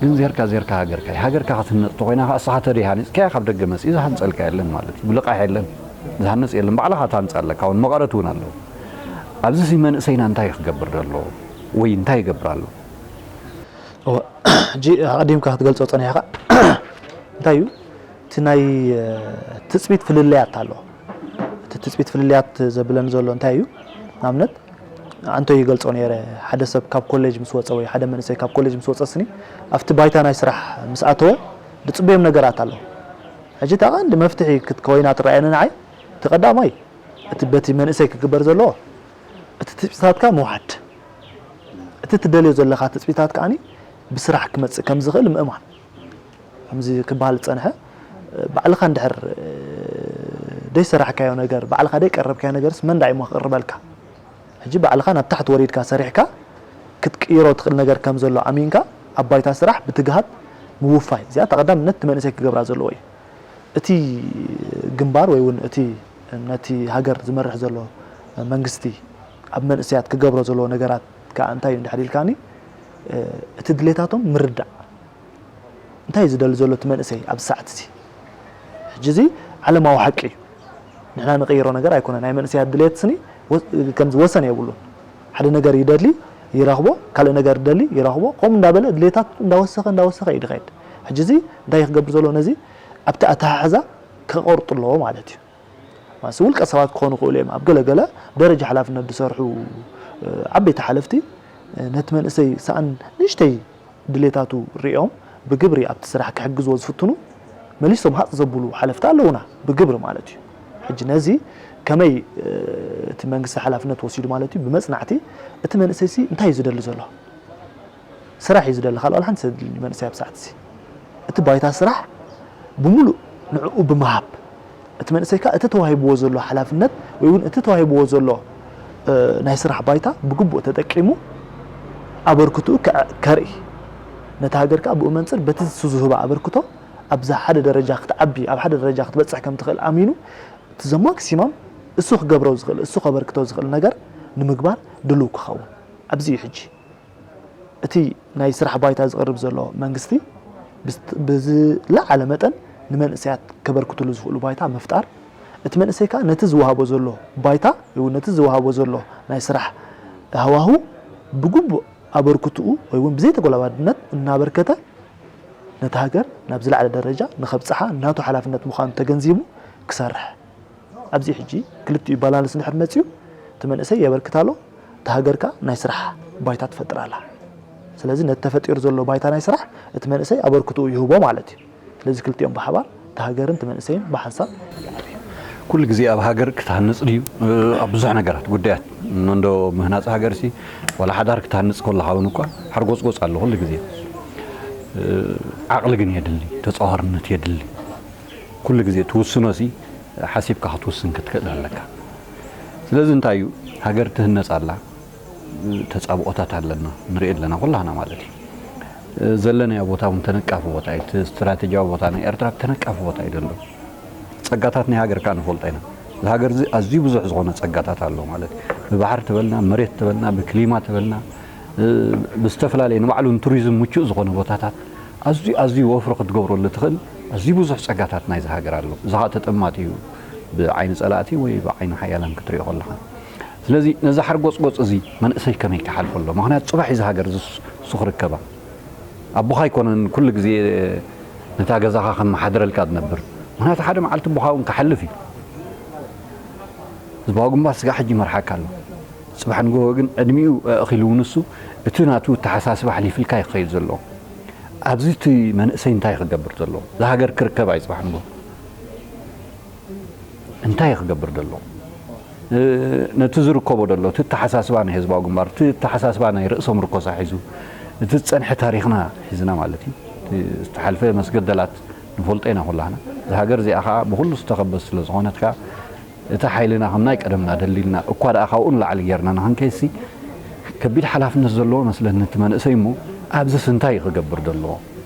ግን ዜርካ ዜርካ ሃገርካ ሃገርካ ክትህነፅ ተኮይና ከዓ እስኻ ተደይ ሃኒፅካያ ካብ ደገ መፅኢ ዝሃንፀልካ የለን ማለት እዩ ብልቃሕ የለን ዝሃንፅ የለን ባዕልኻ ትሃንፅ ኣለካ እውን መቐረት እውን ኣለዎ ኣብዚ መንእሰይና እንታይ ክገብር ዘሎ ወይ እንታይ ይገብር ኣሎ ሕጂ ኣቐዲምካ ክትገልጾ ጸኒሕካ እንታይ እዩ እቲ ናይ ትጽቢት ፍልልያት ኣሎ እቲ ትጽቢት ፍልልያት ዘብለኒ ዘሎ እንታይ እዩ ንኣብነት ኣንቶ ይገልጾ ነይረ ሓደ ሰብ ካብ ኮሌጅ ምስ ወጸ ወይ ሓደ መንእሰይ ካብ ኮሌጅ ምስ ወጸ ስኒ ኣብቲ ባይታ ናይ ስራሕ ምስ ኣተወ ዝጽበዮም ነገራት ኣሎ ሕጂ እታ ቀንዲ መፍትሒ ክትከወይና ትረኣየኒ ንዓይ እቲ ቀዳማይ እቲ በቲ መንእሰይ ክግበር ዘለዎ እቲ ትጽቢታትካ ምውሓድ እቲ ትደልዮ ዘለኻ ትጽቢታት ከዓኒ ብስራሕ ክመጽእ ከም ዝኽእል ምእማን ከምዚ ክበሃል ዝጸንሐ፣ ባዕልኻ እንድሕር ደይሰራሕካዮ ነገር፣ ባዕልኻ ደይቀረብካዮ ነገርስ መን ደኣ እሞ ክቕርበልካ? ሕጂ ባዕልኻ ናብ ታሕቲ ወሪድካ ሰሪሕካ ክትቅይሮ ትኽእል ነገር ከም ዘሎ ኣሚንካ ኣብ ባይታ ስራሕ ብትግሃት ምውፋይ፣ እዚኣ እታ ቀዳምነት እቲ መንእሰይ ክገብራ ዘለዎ እዩ። እቲ ግንባር ወይ እውን እቲ ነቲ ሃገር ዝመርሕ ዘሎ መንግስቲ ኣብ መንእሰያት ክገብሮ ዘለዎ ነገራት ከኣ እንታይ እዩ እንድሕር ኢልካኒ፣ እቲ ድሌታቶም ምርዳእ። እንታይ እዩ ዝደሊ ዘሎ እቲ መንእሰይ ኣብዚ ሰዓት እዚ? ሕጂ እዚ ዓለማዊ ሓቂ እዩ። ንሕና ንቕይሮ ነገር ኣይኮነን። ናይ መንእሰያት ድሌት ስኒ ወ-፣ ከምዚ ወሰን የብሉን። ሓደ ነገር ይደሊ ይረኽቦ፣ ካልእ ነገር ይደሊ ይረኽቦ። ከምኡ እንዳበለ ድሌታት እንዳወሰኸ እንዳወሰኸ እዩ ዝኸይድ። ሕጂ እዚ እንታይ ክገብር ዘሎ? ነዚ ኣብቲ ኣተሓሕዛ ከቐርጡ ኣለዎ ማለት እዩ። ማለት ውልቀ ሰባት ክኾኑ ይኽእሉ እዮም። ኣብ ገለ ገለ ደረጃ ሓላፍነት ዝሰርሑ፣ እ፣ ዓበይቲ ሓለፍቲ፣ እ፣ ነቲ መንእሰይ ሰኣን ንእሽተይ ድሌታቱ ሪኦም ብግብሪ ኣብቲ ስራሕ ክሕግዝዎ ዝፍትኑ መሊሶም ሃፅ ዘብሉ ሓለፍቲ ኣለዉና፣ ብግብሪ ማለት እዩ። ሕጂ ነዚ ከመይ፣ እ፣ እቲ መንግስቲ ሓላፍነት ወሲዱ ማለት እዩ፣ ብመፅናዕቲ እቲ መንእሰይሲ እንታይ እዩ ዝደሊ ዘሎ? ስራሕ እዩ ዝደሊ፣ ካልእ ዋላ ሓንቲ ዘድሊ መንእሰይ ኣብ ሰዓት እዚ። እቲ ባይታ ስራሕ ብምሉእ ንዕኡ ብምሃብ፣ እቲ መንእሰይ ከኣ እቲ ተዋሂብዎ ዘሎ ሓላፍነት ወይ እውን እቲ ተዋሂብዎ ዘሎ፣ እ፣ ናይ ስራሕ ባይታ ብግቡእ ተጠቂሙ ኣበርክትኡ ከ-፣ ከርኢ፣ ነታ ሃገር ከኣ ብኡ መንጽር በቲ ንሱ ዝህባ ኣበርክቶ ኣብዛ ሓደ ደረጃ ክትዓቢ፣ ኣብ ሓደ ደረጃ ክትበጽሕ ከም ትኽእል ኣሚኑ፣ እቲ ዘማክሲማም እሱ ክገብሮ ዝኽእል፣ እሱ ከበርክቶ ዝኽእል ነገር ንምግባር ድሉው ክኸውን። ኣብዚ እዩ ሕጂ። እቲ ናይ ስራሕ ባይታ ዝቕርብ ዘሎ መንግስቲ ብዝት-፣ ብዝለዓለ መጠን ንመንእሰያት ከበርክትሉ ዝኽእሉ ባይታ ምፍጣር፣ እቲ መንእሰይ ከኣ ነቲ ዝወሃቦ ዘሎ ባይታ ወይ እውን ነቲ ዝወሃቦ ዘሎ ናይ ስራሕ ሃዋሁ ብግቡእ ኣበርክትኡ ወይ እውን ብዘይተጎላባድነት እናበርከተ ነታ ሃገር ናብ ዝለዓለ ደረጃ ንኸብጽሓ ናቱ ሓላፍነት ምዃኑ ተገንዚቡ ክሰርሕ። ኣብዚ ሕጂ ክልቲኡ ባላንስ እንድሕር መጺኡ፣ እቲ መንእሰይ የበርክት ኣሎ፣ እቲ ሃገር ከኣ ናይ ስራሕ ባይታ ትፈጥር ኣላ። ስለዚ ነቲ ተፈጢሩ ዘሎ ባይታ ናይ ስራሕ እቲ መንእሰይ ኣበርክትኡ ይህቦ ማለት እዩ። ስለዚ ክልቲኦም ብሓባር እቲ ሃገርን እቲ መንእሰይን ብሓንሳብ ይዓብዩ። ኩሉ ግዜ ኣብ ሃገር ክትሃንጽ ድዩ? ኣብ ብዙሕ ነገራት ጉዳያት እንዶ ምህናጽ ሃገርሲ ዋላ ሓዳር ክትሃንጽ ከለኻ እውን እኳ ሓርጎጽጎጽ ኣሎ ኩሉ ግዜ። ዓቕሊ ግን የድሊ፣ ተጻዋርነት የድሊ። ኩሉ ግዜ ትውስኖ ሲ ሓሲብካ ክትውስን ክትክእል ኣለካ። ስለዚ እንታይ እዩ፣ ሃገር ትህነጽ ኣላ፣ ተጻብኦታት ኣለና፣ ንርኢ ኣለና ኩላህና ማለት እዩ። ዘለናዮ ቦታ እውን ተነቃፊ ቦታ እዩ። እቲ ስትራቴጂያዊ ቦታ ናይ ኤርትራ ተነቃፊ ቦታ እዩ ዘሎ። ጸጋታት ናይ ሃገር ከኣ ንፈልጦ ኢና። እዚ ሃገር እዚ ኣዝዩ ብዙሕ ዝኾነ ጸጋታት ኣለዎ ማለት እዩ። ብባሕሪ ትበልና፣ መሬት ትበልና፣ ብክሊማ ትበልና፣ እ፣ ብዝተፈላለየ ንባዕሉ ንቱሪዝም ምቹእ ዝኾነ ቦታታት ኣዝዩ፣ ኣዝዩ ወፍሪ ክትገብረሉ ትኽእል ኣዝዩ ብዙሕ ጸጋታት ናይዚ ሃገር ኣሎ። እዚ ኸኣ ተጠማጢ እዩ ብዓይኒ ጸላእቲ ወይ ብዓይኒ ሓያላን ክትሪኦ ከለኻ። ስለዚ ነዚ ሓርጎጽጎጽ እዚ መንእሰይ ከመይ ክሓልፎ ኣሎ? ምኽንያቱ ጽባሕ እዩ እዚ ሃገር እዚ ሱ ክርከባ። ኣቦኻ ኣይኮነን ኩሉ ግዜ ነታ ገዛኻ ከመሓድረልካ ዝነብር። ምኽንያቱ ሓደ መዓልቲ ኣቦኻ እውን ክሓልፍ እዩ። ህዝባዊ ግንባር ስጋዕ ሕጂ ይመርሓካ ኣሎ። ጽባሕ ንግሆ ግን ዕድሚኡ ኣእኺሉ ንሱ እቲ ናቱ ኣተሓሳስባ ኣሕሊፍልካ እዩ ክኸይድ ዘለዎ። ኣብዚ እቲ መንእሰይ እንታይ ክገብር ዘለዎ? እዛ ሃገር ክርከብ ኣዩ ጽባሕ ንግሆ። እንታይ እዩ ክገብር ዘሎ? እ፣ ነቲ ዝርከቦ ዘሎ፣ እቲ ኣተሓሳስባ ናይ ህዝባዊ ግንባር፣ እቲ ኣተሓሳስባ ናይ ርእሰ ምርኮሳ ሒዙ፣ እቲ ዝጸንሐ ታሪኽና ሒዝና ማለት እዩ። እቲ ዝተሓልፈ መስገደላት ንፈልጦ ኢና ኩላህና። እዛ ሃገር እዚኣ ኸኣ ብኹሉ ዝተኸበት ስለ ዝኾነት ከኣ፣ እቲ ሓይልና ከም ናይ ቀደምና ደልዲልና፣ እኳ ደኣ ካብኡ ንላዕሊ ጌርና ንኽንከይድሲ፣ ከቢድ ሓላፍነት ዘለዎ መስለኒ እቲ መንእሰይ እሞ፣ ኣብዚስ እንታይ እዩ ክገብር ዘለዎ?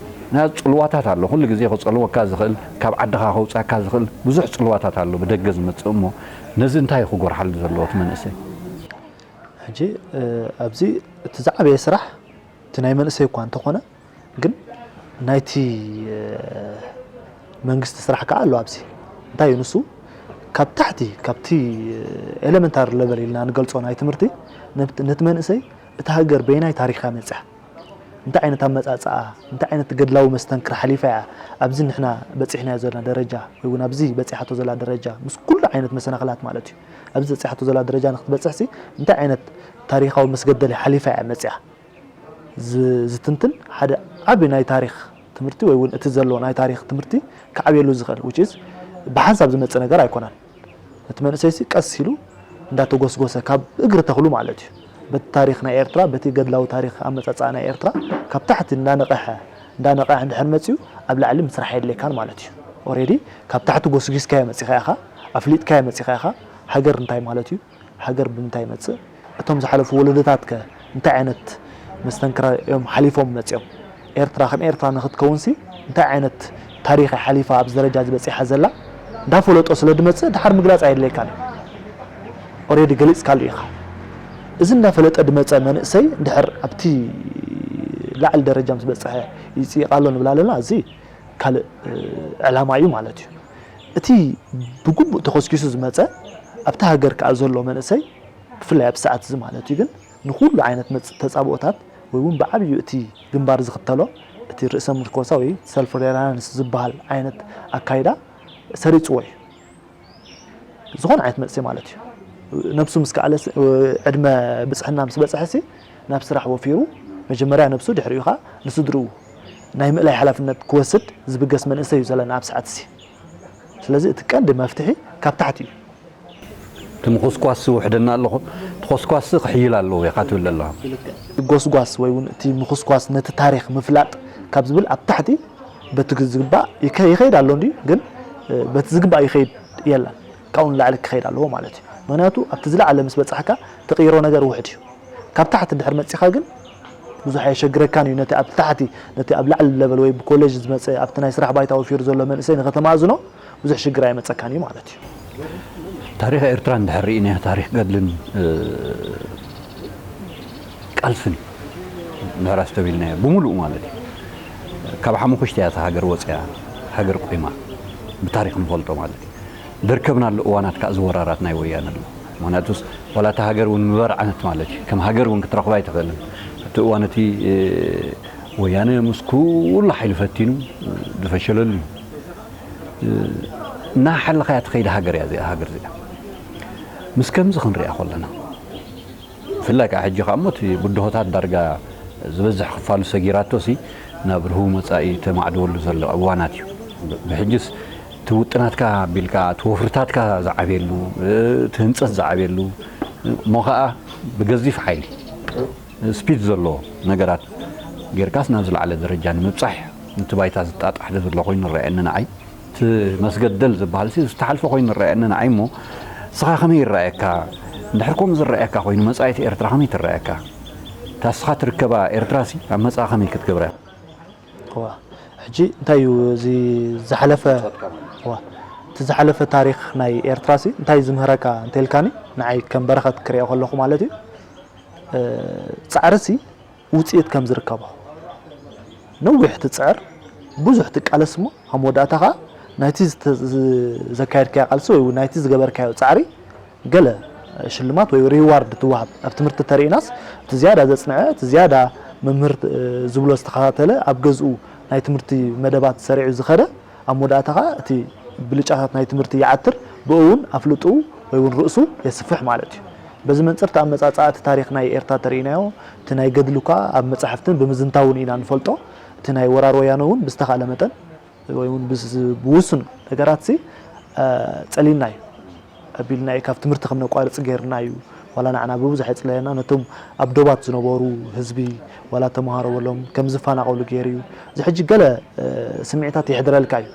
ምኽንያቱ ጽልዋታት ኣሎ፣ ኩሉ ግዜ ክጸልወካ ዝኽእል፣ ካብ ዓድኻ ከውጽኣካ ዝኽእል ብዙሕ ጽልዋታት ኣሎ፣ ብደገ ዝመጽእ እሞ፣ ነዚ እንታይ እዩ ክጎርሓሉ ዘለዎ እቲ መንእሰይ? ሕጂ፣ እ፣ ኣብዚ እቲ ዝዓበየ ስራሕ እቲ ናይ መንእሰይ እኳ እንተኾነ፣ ግን ናይቲ፣ እ፣ መንግስቲ ስራሕ ከኣ ኣሎ ኣብዚ። እንታይ እዩ ንሱ? ካብ ታሕቲ፣ ካብቲ ኤለመንታሪ ለቨል ኢልና ንገልጾ ናይ ትምህርቲ፣ ነቲ፣ ነቲ መንእሰይ እታ ሃገር በየናይ ታሪኻ መጽያ? እንታይ ዓይነት ኣመጻጽኣ፣ እንታይ ዓይነት ገድላዊ መስተንክር ሓሊፋ እያ ኣብዚ ንሕና በጺሕናዮ ዘለና ደረጃ፣ ወይ እውን ኣብዚ በጺሓቶ ዘላ ደረጃ፣ ምስ ኩሉ ዓይነት መሰናኽላት ማለት እዩ። ኣብዚ በጺሓቶ ዘላ ደረጃ ንክትበጽሕሲ እንታይ ዓይነት ታሪኻዊ መስገደል ሓሊፋ እያ መጽያ? ዝ-፣ ዝትንትን ሓደ ዓቢ ናይ ታሪኽ ትምህርቲ ወይ እውን እቲ ዘሎ ናይ ታሪኽ ትምህርቲ ክዓብየሉ ዝኽእል፣ which is ብሓንሳብ ዝመጽእ ነገር ኣይኮነን። እቲ መንእሰይሲ ቀስ ኢሉ እንዳተጎስጎሰ ካብ እግሪ ተኽሉ ማለት እዩ። በቲ ታሪኽ ናይ ኤርትራ፣ በቲ ገድላዊ ታሪኽ ኣመጻጽኣ ናይ ኤርትራ ካብ ታሕቲ እንዳነቐሐ እንዳነቐ እንድሕር መፅዩ ኣብ ላዕሊ ምስራሕ የድልየካን ማለት እዩ። ኦሬዲ ካብ ታሕቲ ጎስጊስካዮ መፂኻ ኢኻ፣ ኣፍሊጥካዮ መፂኻ ኢኻ። ሃገር እንታይ ማለት እዩ? ሃገር ብምንታይ ይመፅእ? እቶም ዝሓለፉ ወለዶታት ከ እንታይ ዓይነት መስተንክራ እዮም ሓሊፎም መፅዮም? ኤርትራ ከም ኤርትራ ንክትከውንሲ እንታይ ዓይነት ታሪኽ ሓሊፋ ኣብዚ ደረጃ ዝበፂሓ ዘላ እንዳፈለጦ ስለ ድመፅእ ድሓር ምግላፅ ኣየድልየካን እዩ። ኦሬዲ ገሊፅካሉ ኢኻ። እዚ እንዳፈለጠ ድመፀ መንእሰይ እንድሕር ኣብቲ ላዕሊ ደረጃ ምስ በፅሐ ይፅይቕ ኣሎ ንብል ኣለና። እዚ ካልእ ዕላማ እዩ ማለት እዩ። እቲ ብግቡእ ተኾስኪሱ ዝመፀ ኣብቲ ሃገር ከኣ ዘሎ መንእሰይ ብፍላይ ኣብ ሰዓት እዚ ማለት እዩ ግን ንኹሉ ዓይነት መፅ ተፃብኦታት ወይ እውን ብዓብዩ እቲ ግንባር ዝኽተሎ እቲ ርእሰ ምርኮሳ ወይ ሰልፍ ሬላንስ ዝበሃል ዓይነት ኣካይዳ ሰሪፅዎ እዩ። ዝኾነ ዓይነት መፅእ ማለት እዩ። ነብሱ ምስ ከኣለ ዕድመ ብፅሕና ምስ በፅሐ ሲ ናብ ስራሕ ወፊሩ መጀመርያ ነብሱ ድሕሪኡ ከዓ ንስድርኡ ናይ ምእላይ ሓላፍነት ክወስድ ዝብገስ መንእሰይ እዩ ዘለና ኣብ ሰዓት ሲ። ስለዚ እቲ ቀንዲ መፍትሒ ካብ ታሕቲ እዩ። እቲ ምኹስኳስ ውሕደና ኣለኹ ተኾስኳስ ክሕይል ኣለዎ ኢኻ ትብል ኣለኻ። ጎስጓስ ወይ እውን እቲ ምኹስኳስ ነቲ ታሪኽ ምፍላጥ ካብ ዝብል ኣብ ታሕቲ በቲ ዝግባእ ይኸይድ ኣሎ እንዲ ግን በቲ ዝግባእ ይኸይድ የለን ካብኡ ንላዕሊ ክኸይድ ኣለዎ ማለት እዩ። ምክንያቱ ኣብቲ ዝለዓለ ምስ በፃሕካ ትቕይሮ ነገር ውሕድ እዩ። ካብ ታሕቲ እንድሕር መፂኻ ግን ብዙሕ ኣየሸግረካን እዩ። ነቲ ኣብ ታሕቲ ነቲ ኣብ ላዕሊ ለበል ወይ ብኮሌጅ ዝመፀ ኣብቲ ናይ ስራሕ ባይታ ወፊሩ ዘሎ መንእሰይ ንኸተማእዝኖ ብዙሕ ሽግር ኣየመፀካን እዩ ማለት እዩ። ታሪኽ ኤርትራ እንድሕር ርኢናዮ ታሪኽ ገድልን ቃልስን እንድሕር ኣስተብሂልናዮ ብምሉኡ ማለት እዩ ካብ ሓሙኽሽቲ እያ እታ ሃገር ወፅያ ሃገር ቆይማ ብታሪኽ ንፈልጦ ማለት እዩ። ደርከብናሉ እዋናት ከዓ ዝወራራት ናይ ወያነ ኣሎ። ምክንያቱስ ዋላ እታ ሃገር እውን ምበርዓነት ማለት እዩ ከም ሃገር እውን ክትረኽባ ኣይትኽእልን። እቲ እዋን እቲ ወያነ ምስ ኩሉ ሓይሉ ፈቲኑ ዝፈሸለሉ እዩ። እናሓለኻያ ትኸይድ ሃገር እያ እዚኣ ሃገር እዚኣ። ምስ ከምዚ ክንሪኣ ከለና ብፍላይ ከዓ ሕጂ ከዓ እሞ እቲ ብድሆታት ዳርጋ ዝበዝሕ ክፋሉ ሰጊራቶ ሲ ናብ ርህው መፃኢ ተማዕድወሉ ዘሎ እዋናት እዩ። ብሕጅስ እቲ ውጥናትካ ኣቢልካ እቲ ወፍርታትካ ዝዓብየሉ እቲ ህንፀት ዝዓብየሉ እሞ ከዓ ብገዚፍ ሓይሊ ስፒድ ዘለዎ ነገራት ጌርካስ ናብ ዝለዓለ ደረጃ ንምብፃሕ እቲ ባይታ ዝጣጣሕ ዘሎ ኮይኑ ይረኣየኒ ንዓይ። እቲ መስገደል ዝበሃል ሲ ዝተሓልፈ ኮይኑ ይረኣየኒ ንዓይ እሞ ንስኻ ከመይ ይረኣየካ? እንድሕር ከምኡ ዝረኣየካ ኮይኑ መፃኢት ኤርትራ ከመይ ትረኣየካ? እታ ንስኻ ትርከባ ኤርትራ ሲ ኣብ መፃኢ ከመይ ክትገብራ እያ? እዋ ሕጂ እንታይ እዩ እዚ ዝሓለፈ እዋ እቲ ዝሓለፈ ታሪኽ ናይ ኤርትራ ሲ እንታይ ዝምህረካ እንተልካኒ ንዓይ ከም በረኸት ክሪኦ ከለኹ ማለት እዩ ፃዕሪ ሲ ውፅኢት ከም ዝርከቦ ነዊሕ ትፅዕር ብዙሕ ትቃለስ እሞ ኣብ መወዳእታ ከዓ ናይቲ ዘካየድካዮ ቃልሲ ወይ እውን ናይቲ ዝገበርካዮ ፃዕሪ ገለ ሽልማት ወይ ሪዋርድ ትወሃብ ኣብ ትምህርቲ ተሪኢናስ እቲ ዝያዳ ዘፅንዐ እቲ ዝያዳ መምህር ዝብሎ ዝተኸታተለ ኣብ ገዝኡ ናይ ትምህርቲ መደባት ሰሪዑ ዝኸደ ኣብ መወዳእታ ከዓ እቲ ብልጫታት ናይ ትምህርቲ ይዓትር ብኡ እውን ኣፍልጥኡ ወይ እውን ርእሱ የስፍሕ ማለት እዩ። በዚ መንፅር እቲ ኣመፃፅኣ እቲ ታሪኽ ናይ ኤርትራ ተሪኢናዮ እቲ ናይ ገድሉ ከዓ ኣብ መፃሕፍትን ብምዝንታውን ኢና ንፈልጦ። እቲ ናይ ወራር ወያነ እውን ብዝተኻእለ መጠን ወይ እውን ብውሱን ነገራት ሲ ፀሊልና እዩ ኣቢልና እዩ ካብ ትምህርቲ ከም ነቋርፅ ገይርና እዩ። ዋላ ንዓና ብብዙሕ የፅለየና ነቶም ኣብ ዶባት ዝነበሩ ህዝቢ ዋላ ተምሃሮ በሎም ከም ዝፈናቐሉ ገይሩ እዩ። እዚ ሕጂ ገለ ስምዒታት የሕድረልካ እዩ።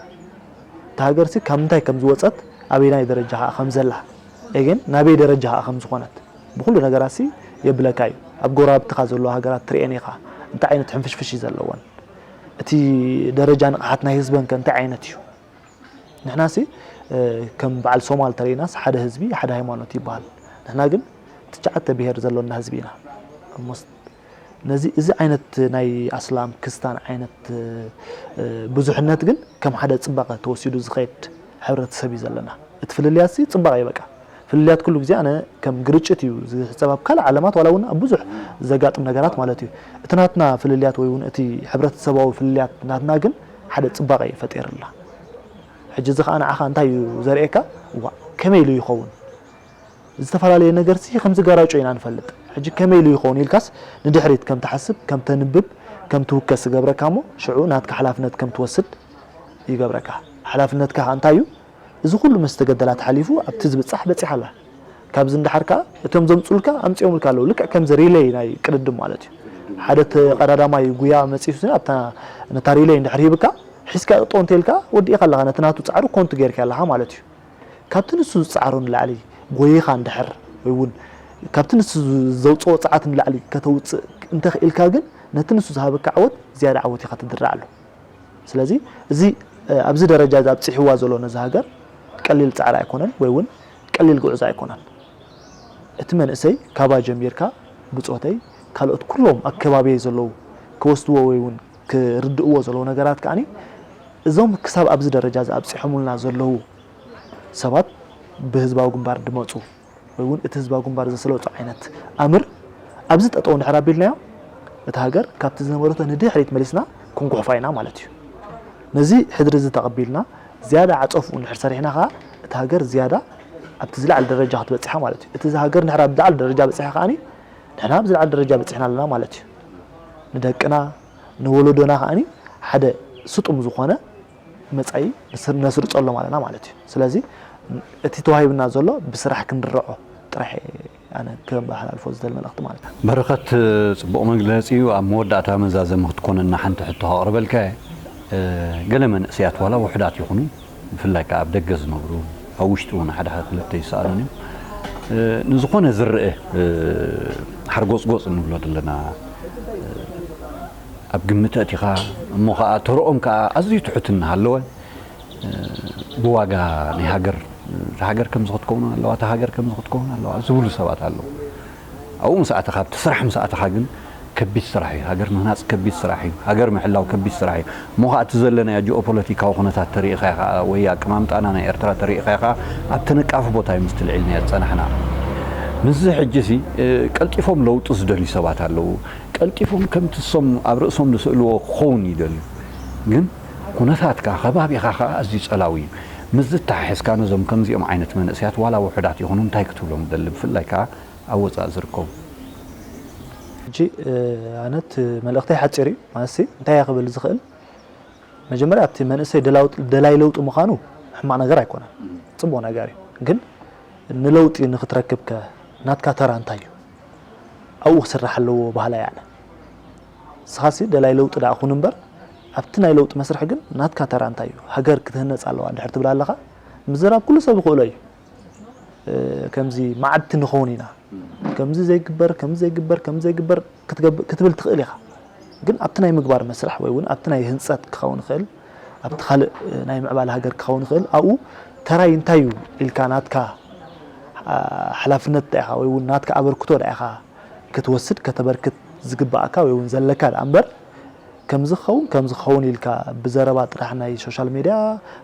እታ ሃገር ሲ ካብ ምንታይ ከም ዝወፀት ኣበይናይ ደረጃ ከዓ ከም ዘላ ኤገን ናበይ ደረጃ ከዓ ከም ዝኾነት ብኩሉ ነገራት ሲ የብለካ እዩ። ኣብ ጎረባብትኻ ዘለዋ ሃገራት ትርእየን ኢኻ እንታይ ዓይነት ሕንፍሽፍሽ እዩ ዘለወን። እቲ ደረጃ ንቕሓት ናይ ህዝበን ከ እንታይ ዓይነት እዩ? ንሕና ሲ ከም በዓል ሶማል ተሪእናስ ሓደ ህዝቢ ሓደ ሃይማኖት ይበሃል። ንሕና ግን ትሽዓተ ብሄር ዘሎና ህዝቢ ኢና። ነዚ እዚ ዓይነት ናይ ኣስላም ክስታን ዓይነት ብዙሕነት ግን ከም ሓደ ፅባቐ ተወሲዱ ዝኸድ ሕብረተሰብ እዩ ዘለና። እቲ ፍልልያት ሲ ፅባቐ እዩ በቃ። ፍልልያት ኩሉ ግዜ ኣነ ከም ግርጭት እዩ ዝሕፀብ ኣብ ካልእ ዓለማት ዋላ እውን ኣብ ብዙሕ ዘጋጥም ነገራት ማለት እዩ። እቲ ናትና ፍልልያት ወይ እውን እቲ ሕብረተሰባዊ ፍልልያት ናትና ግን ሓደ ፅባቐ እዩ ፈጢርልና። ሕጂ እዚ ከዓ ንዓኻ እንታይ እዩ ዘርእየካ? እዋ ከመይ ኢሉ ይኸውን? ዝተፈላለየ ነገር ሲ ከም ዝጋራጮ ኢና ንፈልጥ። ሕጂ ከመይ ኢሉ ይኸውን ኢልካስ ንድሕሪት ከም ትሓስብ፣ ከም ተንብብ፣ ከም ትውከስ ዝገብረካ እሞ ሽዑ ናትካ ሓላፍነት ከም ትወስድ ይገብረካ። ሓላፍነትካ ከዓ እንታይ እዩ? እዚ ኩሉ መስተገደላት ሓሊፉ ኣብቲ ዝብጻሕ በጺሓ ኣላ። ካብዚ ንደሓር ከኣ እቶም ዘምጹልካ ኣምጺኦምልካ ኣለዉ። ልክዕ ከምዚ ሪለይ ናይ ቅድድም ማለት እዩ። ሓደ ተቐዳዳማይ ጉያ መጺሱ ኣብታ ነታ ሪለይ እንድሕር ሂብካ፣ ሒዝካ ጠጠው እንተልካ ወዲእካ ኣለኻ፣ ነቲ ናቱ ጻዕሩ ኮንቱ ጌርካ ኣለኻ ማለት እዩ። ካብቲ ንሱ ዝጻዕሮ ንላዕሊ ጎይኻ እንድሕር፣ ወይ እውን ካብቲ ንሱ ዘውጽኦ ጸዓት ንላዕሊ ከተውጽእ እንተኽኢልካ ግን፣ ነቲ ንሱ ዝሃበካ ዓወት ዝያዳ ዓወት ኢኻ ትድርዓሉ። ስለዚ እዚ፣ እ፣ ኣብዚ ደረጃ እዚ ኣብጺሕዋ ዘሎ ነዚ ሃገር ቀሊል ጻዕሪ ኣይኮነን፣ ወይ እውን ቀሊል ጉዕዞ ኣይኮነን። እቲ መንእሰይ ካባ ጀሚርካ ብጾተይ ካልኦት ኩሎም ኣብ ከባቢየይ ዘለዉ ክወስድዎ ወይ እውን ክርድእዎ ዘለዎ ነገራት ከኣኒ፣ እዞም ክሳብ ኣብዚ ደረጃ እዚ ኣብጺሖምልና ዘለዉ ሰባት ብህዝባዊ ግንባር ድመጹ ወይ እውን እቲ ህዝባዊ ግንባር ዘስለጦ ዓይነት ኣምር ኣብዚ ጠጠው እንድሕር ኣቢልናዮ፣ እታ ሃገር ካብቲ ዝነበረቶ ንድሕሪት መሊስና ክንጉሕፋ ኢና ማለት እዩ። ነዚ ሕድሪ እዚ ተቐቢልና ዝያዳ ዓጸፍኡ እንድሕር ሰሪሕና ከኣ እታ ሃገር ዝያዳ ኣብቲ ዝለዓለ ደረጃ ክትበጽሓ ማለት እዩ። እቲ ሃገር እንድሕር ኣብ ዝለዓለ ደረጃ በጺሓ ከኣኒ ንሕና ኣብ ዝለዓለ ደረጃ በጺሕና ኣለና ማለት እዩ። ንደቅና ንወለዶና ከኣኒ ሓደ ስጡም ዝኾነ መጻኢ ነስርጸሎም ኣለና ማለት እዩ። ስለዚ እቲ ተዋሂብና ዘሎ ብስራሕ ክንድርዖ ጥራሕ እየ ኣነ ከመሓላልፎ ዝደሊ መልእኽቲ ማለት እዩ። በረኸት፣ ጽቡቕ መግለጺ እዩ። ኣብ መወዳእታ መዛዘሚ ክትኮነና ሓንቲ ሕቶ ከቕርበልካ እየ። እ፣ ገለ መንእሰያት ዋላ ውሑዳት ይኹኑ፣ ብፍላይ ከኣ ኣብ ደገ ዝነብሩ፣ ኣብ ውሽጢ እውን ሓደ ሓደ ክልተ ይሰኣኑን እዮም። እ፣ ንዝኾነ ዝረአ፣ እ፣ ሓርጎጽጎጽ እንብሎ ዘለና፣ እ፣ ኣብ ግምት ኣእቲኻ፣ እሞ ኸኣ ተርኦም ከኣ ኣዝዩ ትሑት እናሃለወ፣ እ፣ ብዋጋ ናይ ሃገር፣ እታ ሃገር ከምዚ ክትከውን ኣለዋ፣ እታ ሃገር ከምዚ ክትከውን ኣለዋ ዝብሉ ሰባት ኣለዉ። ኣብኡ ምስ ኣተኻ፣ ኣብቲ ስራሕ ምስ ኣተኻ ግን ከቢድ ስራሕ እዩ። ሃገር ምህናጽ ከቢድ ስራሕ እዩ። ሃገር ምሕላው ከቢድ ስራሕ እዩ። እሞ ኸኣ እቲ ዘለናዮ ጂኦፖለቲካዊ ኩነታት ተሪኢኻዮ ኸኣ፣ ወይ ኣቀማምጣና ናይ ኤርትራ ተሪኢኻዮ ኸኣ፣ ኣብ ተነቃፊ ቦታ እዩ ምስትልዒልናዮ ዝጸናሕና። ምስዚ ሕጂሲ፣ እ፣ ቀልጢፎም ለውጢ ዝደልዩ ሰባት ኣለዉ። ቀልጢፎም ከምቲ እሶም ኣብ ርእሶም ዝስእልዎ ክኸውን ይደልዩ። ግን ኩነታትካ፣ ከባቢኻ ኸኣ ኣዝዩ ጸላዊ እዩ። ምስዚ ኣተሓሒዝካ ነዞም ከምዚኦም ዓይነት መንእሰያት ዋላ ውሑዳት ይኹኑ እንታይ ክትብሎም ትደሊ? ብፍላይ ከኣ ኣብ ወጻኢ ዝርከቡ። ሕጂ፣ እ፣ ኣነ እቲ መልእኽተይ ሓጺር እዩ። ማለትሲ እንታይ እየ ክብል ዝኽእል? መጀመርያ ኣብቲ መንእሰይ ደላው-፣ ደላይ ለውጢ ምዃኑ ሕማቕ ነገር ኣይኮነን። ጽቡቕ ነገር እዩ። ግን ንለውጢ ንኽትረክብከ ናትካ ተራ እንታይ እዩ? ኣብኡ ክስራሕ ኣለዎ በሃላይ ኣነ። ንስኻሲ ደላይ ለውጢ ደኣ ኩን እምበር፣ ኣብቲ ናይ ለውጢ መስርሕ ግን ናትካ ተራ እንታይ እዩ? ሃገር ክትህነጽ ኣለዋ እንድሕር ትብል ኣለኻ፣ ምዝራብ ኩሉ ሰብ ይኽእሎ እዩ። እ፣ ከምዚ መዓድቲ ንኸውን ኢና፣ ከምዚ ዘይግበር፣ ከምዚ ዘይግበር፣ ከምዚ ዘይግበር ክትገብ-፣ ክትብል ትኽእል ኢኻ። ግን ኣብቲ ናይ ምግባር መስርሕ ወይ እውን ኣብቲ ናይ ህንጸት ክኸውን ይኽእል፣ ኣብቲ ካልእ፣ እ፣ ናይ ምዕባለ ሃገር ክኸውን ይኽእል፣ ኣብኡ ተራይ እንታይ እዩ ኢልካ ናትካ፣ ኣ፣ ሓላፍነት እንታይ ኢኻ ወይ እውን ናትካ ኣበርክቶ እንታይ ኢኻ ክትወስድ ከተበርክት ዝግባኣካ ወይ እውን ዘለካ ደኣ እምበር፣ ከምዚ ክኸውን፣ ከምዚ ክኸውን ኢልካ ብዘረባ ጥራሕ ናይ ሶሻል ሜድያ፣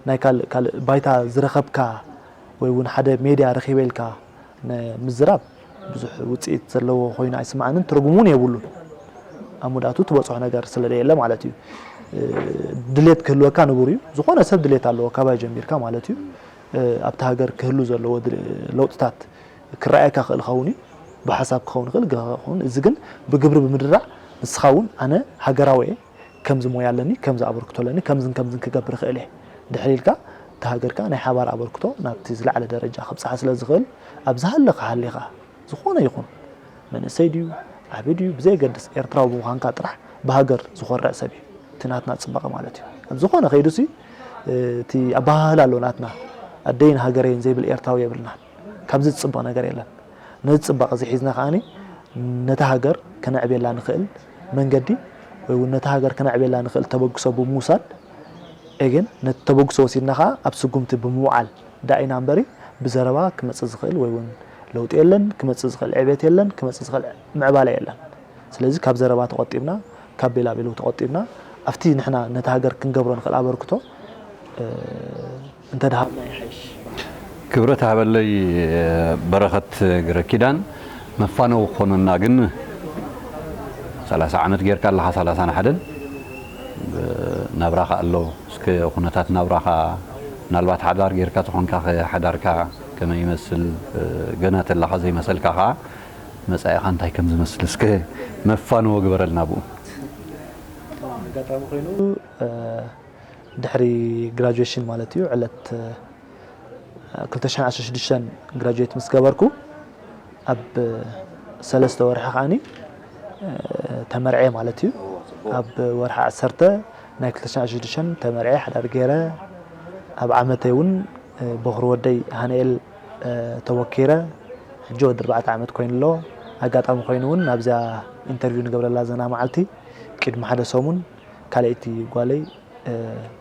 ናይ ካልእ፣ ካልእ ባይታ ዝረኸብካ ወይ እውን ሓደ ሜድያ ረኺበ ኢልካ ንምዝራብ ብዙሕ ውጽኢት ዘለዎ ኮይኑ ኣይስምዓንን፣ ትርጉም እውን የብሉን። ኣብ መወዳእቱ ትበጽሖ ነገር ስለ ዘየለ ማለት እዩ። እ፣ ድሌት ክህልወካ ንቡር እዩ። ዝኾነ ሰብ ድሌት ኣለዎ፣ ካባይ ጀሚርካ ማለት እዩ። እ፣ ኣብቲ ሃገር ክህሉ ዘለዎ ድል-፣ ለውጥታት ክረኣየካ ክእል ኸውን እዩ፣ ብሓሳብ ክኸውን ይኽእል፣ ክኸውን። እዚ ግን ብግብሪ ብምድራዕ ንስኻ እውን ኣነ ሃገራዊ እየ፣ ከምዚ ሞያ ኣለኒ፣ ከምዚ ኣበርክቶ ኣለኒ፣ ከምዝን ከምዝን ክገብር እኽእል እየ ድሕር ኢልካ፣ እታ ሃገርካ ናይ ሓባር ኣበርክቶ ናብቲ ዝለዓለ ደረጃ ክብጽሓ ስለ ዝኽእል፣ ኣብ ዝሃለኻ ሃሊኻ፣ ዝኾነ ይኹን መንእሰይ ድዩ፣ ዓቢ ድዩ፣ ብዘየገድስ ኤርትራዊ ብምዃንካ ጥራሕ ብሃገር ዝኾርዕ ሰብ እዩ። እቲ ናትና ጽባቐ ማለት እዩ። ኣብ ዝኾነ ከይዱሲ፣ እቲ ኣበሃህላ ኣሎ ናትና፣ ኣደይን ሃገረይን ዘይብል ኤርትራዊ የብልናን። ካብዚ ዝጽበቕ ነገር የለን። ነዚ ጽባቐ እዚ ሒዝና ከኣኒ ነታ ሃገር ከነዕብየላ ንኽእል መንገዲ ወይ እውን ነታ ሃገር ከነዕብየላ ንኽእል ተበግሶ ብምውሳድ፣ ኤገን ነቲ ተበግሶ ወሲድና ከኣ ኣብ ስጉምቲ ብምውዓል ደኣ ኢና እምበሪ፣ ብዘረባ ክመጽእ ዝኽእል ወይ እውን ለውጢ የለን፣ ክመጽእ ዝኽእል ዕቤት የለን፣ ክመጽእ ዝኽእል ምዕባለ የለን። ስለዚ ካብ ዘረባ ተቖጢብና፣ ካብ ቤላቤሎ ተቖጢብና፣ ኣብቲ ንሕና ነታ ሃገር ክንገብሮ ንኽእል ኣበርክቶ፣ እ፣ እንተድሃብና ይሓይሽ። ክብረት ሃበለይ በረኸት ግረኪዳን። መፋነዊ ክኾነና ግን ሰላሳ ዓመት ጌርካ ኣለኻ፣ ሰላሳን ሓደን ናብራኻ ኣሎ። እስከ ኩነታት ናብራኻ፣ ምናልባት ሓዳር ጌርካ ተኾንካ፣ ሓዳርካ ከመይ ይመስል፣ ገና ተለኻ ዘይመሰልካ ኸዓ መጻኢኻ እንታይ ከም ዝመስል እስከ መፋነዎ ግበረልና ብኡ። ኣጋጣሚ ኮይኑ፣ እ፣ ድሕሪ ግራጁዌሽን ማለት እዩ፣ ዕለት፣ እ፣ ክልተ ሽሕን ዓሰርተ ሽዱሽተን ግራጁዌት ምስ ገበርኩ፣ ኣብ ሰለስተ ወርሒ ከዓኒ ተመርዐ ማለት እዩ። ኣብ ወርሒ ዓሰርተ ናይ ክልተ ሽሕን ሽዱሽተን ተመርዐ ሓዳር ገይረ። ኣብ ዓመተይ እውን በኹሪ ወደይ ሃንኤል ተወኪረ። ሕጂ ወዲ ኣርባዕተ ዓመት ኮይኑ ኣሎ። ኣጋጣሚ ኮይኑ እውን ናብዚኣ ኢንተርቪው ንገብረላ ዘለና መዓልቲ ቅድሚ ሓደ ሰሙን ካልኣይቲ ጓለይ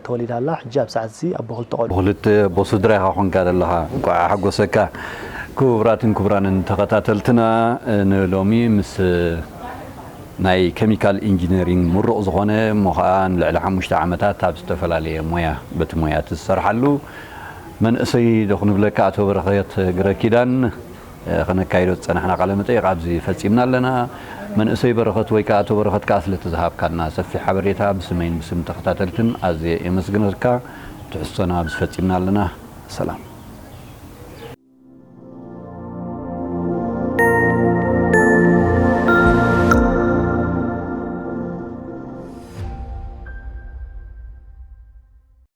ተወሊዳ ኣላ። ሕጂ ኣብ ሰዓት እዚ ኣቦ ክልተ ቆልዑ። ብክልተ ኣቦ ስድራ ኢኻ ኮንካ ዘለኻ። እንቋዕ ሓጎሰካ። ክቡራትን ክቡራንን ተኸታተልትና፣ ንሎሚ ምስ ናይ ኬሚካል ኢንጂነሪንግ ምሩቕ ዝኾነ፣ እሞ ኸዓ ንልዕሊ ሓሙሽተ ዓመታት ኣብ ዝተፈላለየ ሞያ፣ በቲ ሞያ እቲ ዝሰርሓሉ መንእሰይ ዶ ክንብለካ፣ ኣቶ በረኸት ግረኪዳን፣ ከነካይዶ ዝጸናሕና ቃለ መጠይቕ ኣብዚ ፈጺምና ኣለና። መንእሰይ በረኸት ወይ ከኣ ኣቶ በረኸት ከኣ ስለቲ ዝሃብካና ሰፊሕ ሓበሬታ ብስመይን ብስም ተኸታተልትን ኣዝየ የመስግነካ። ትሕዝቶና ኣብዚ ፈጺምና ኣለና። ሰላም።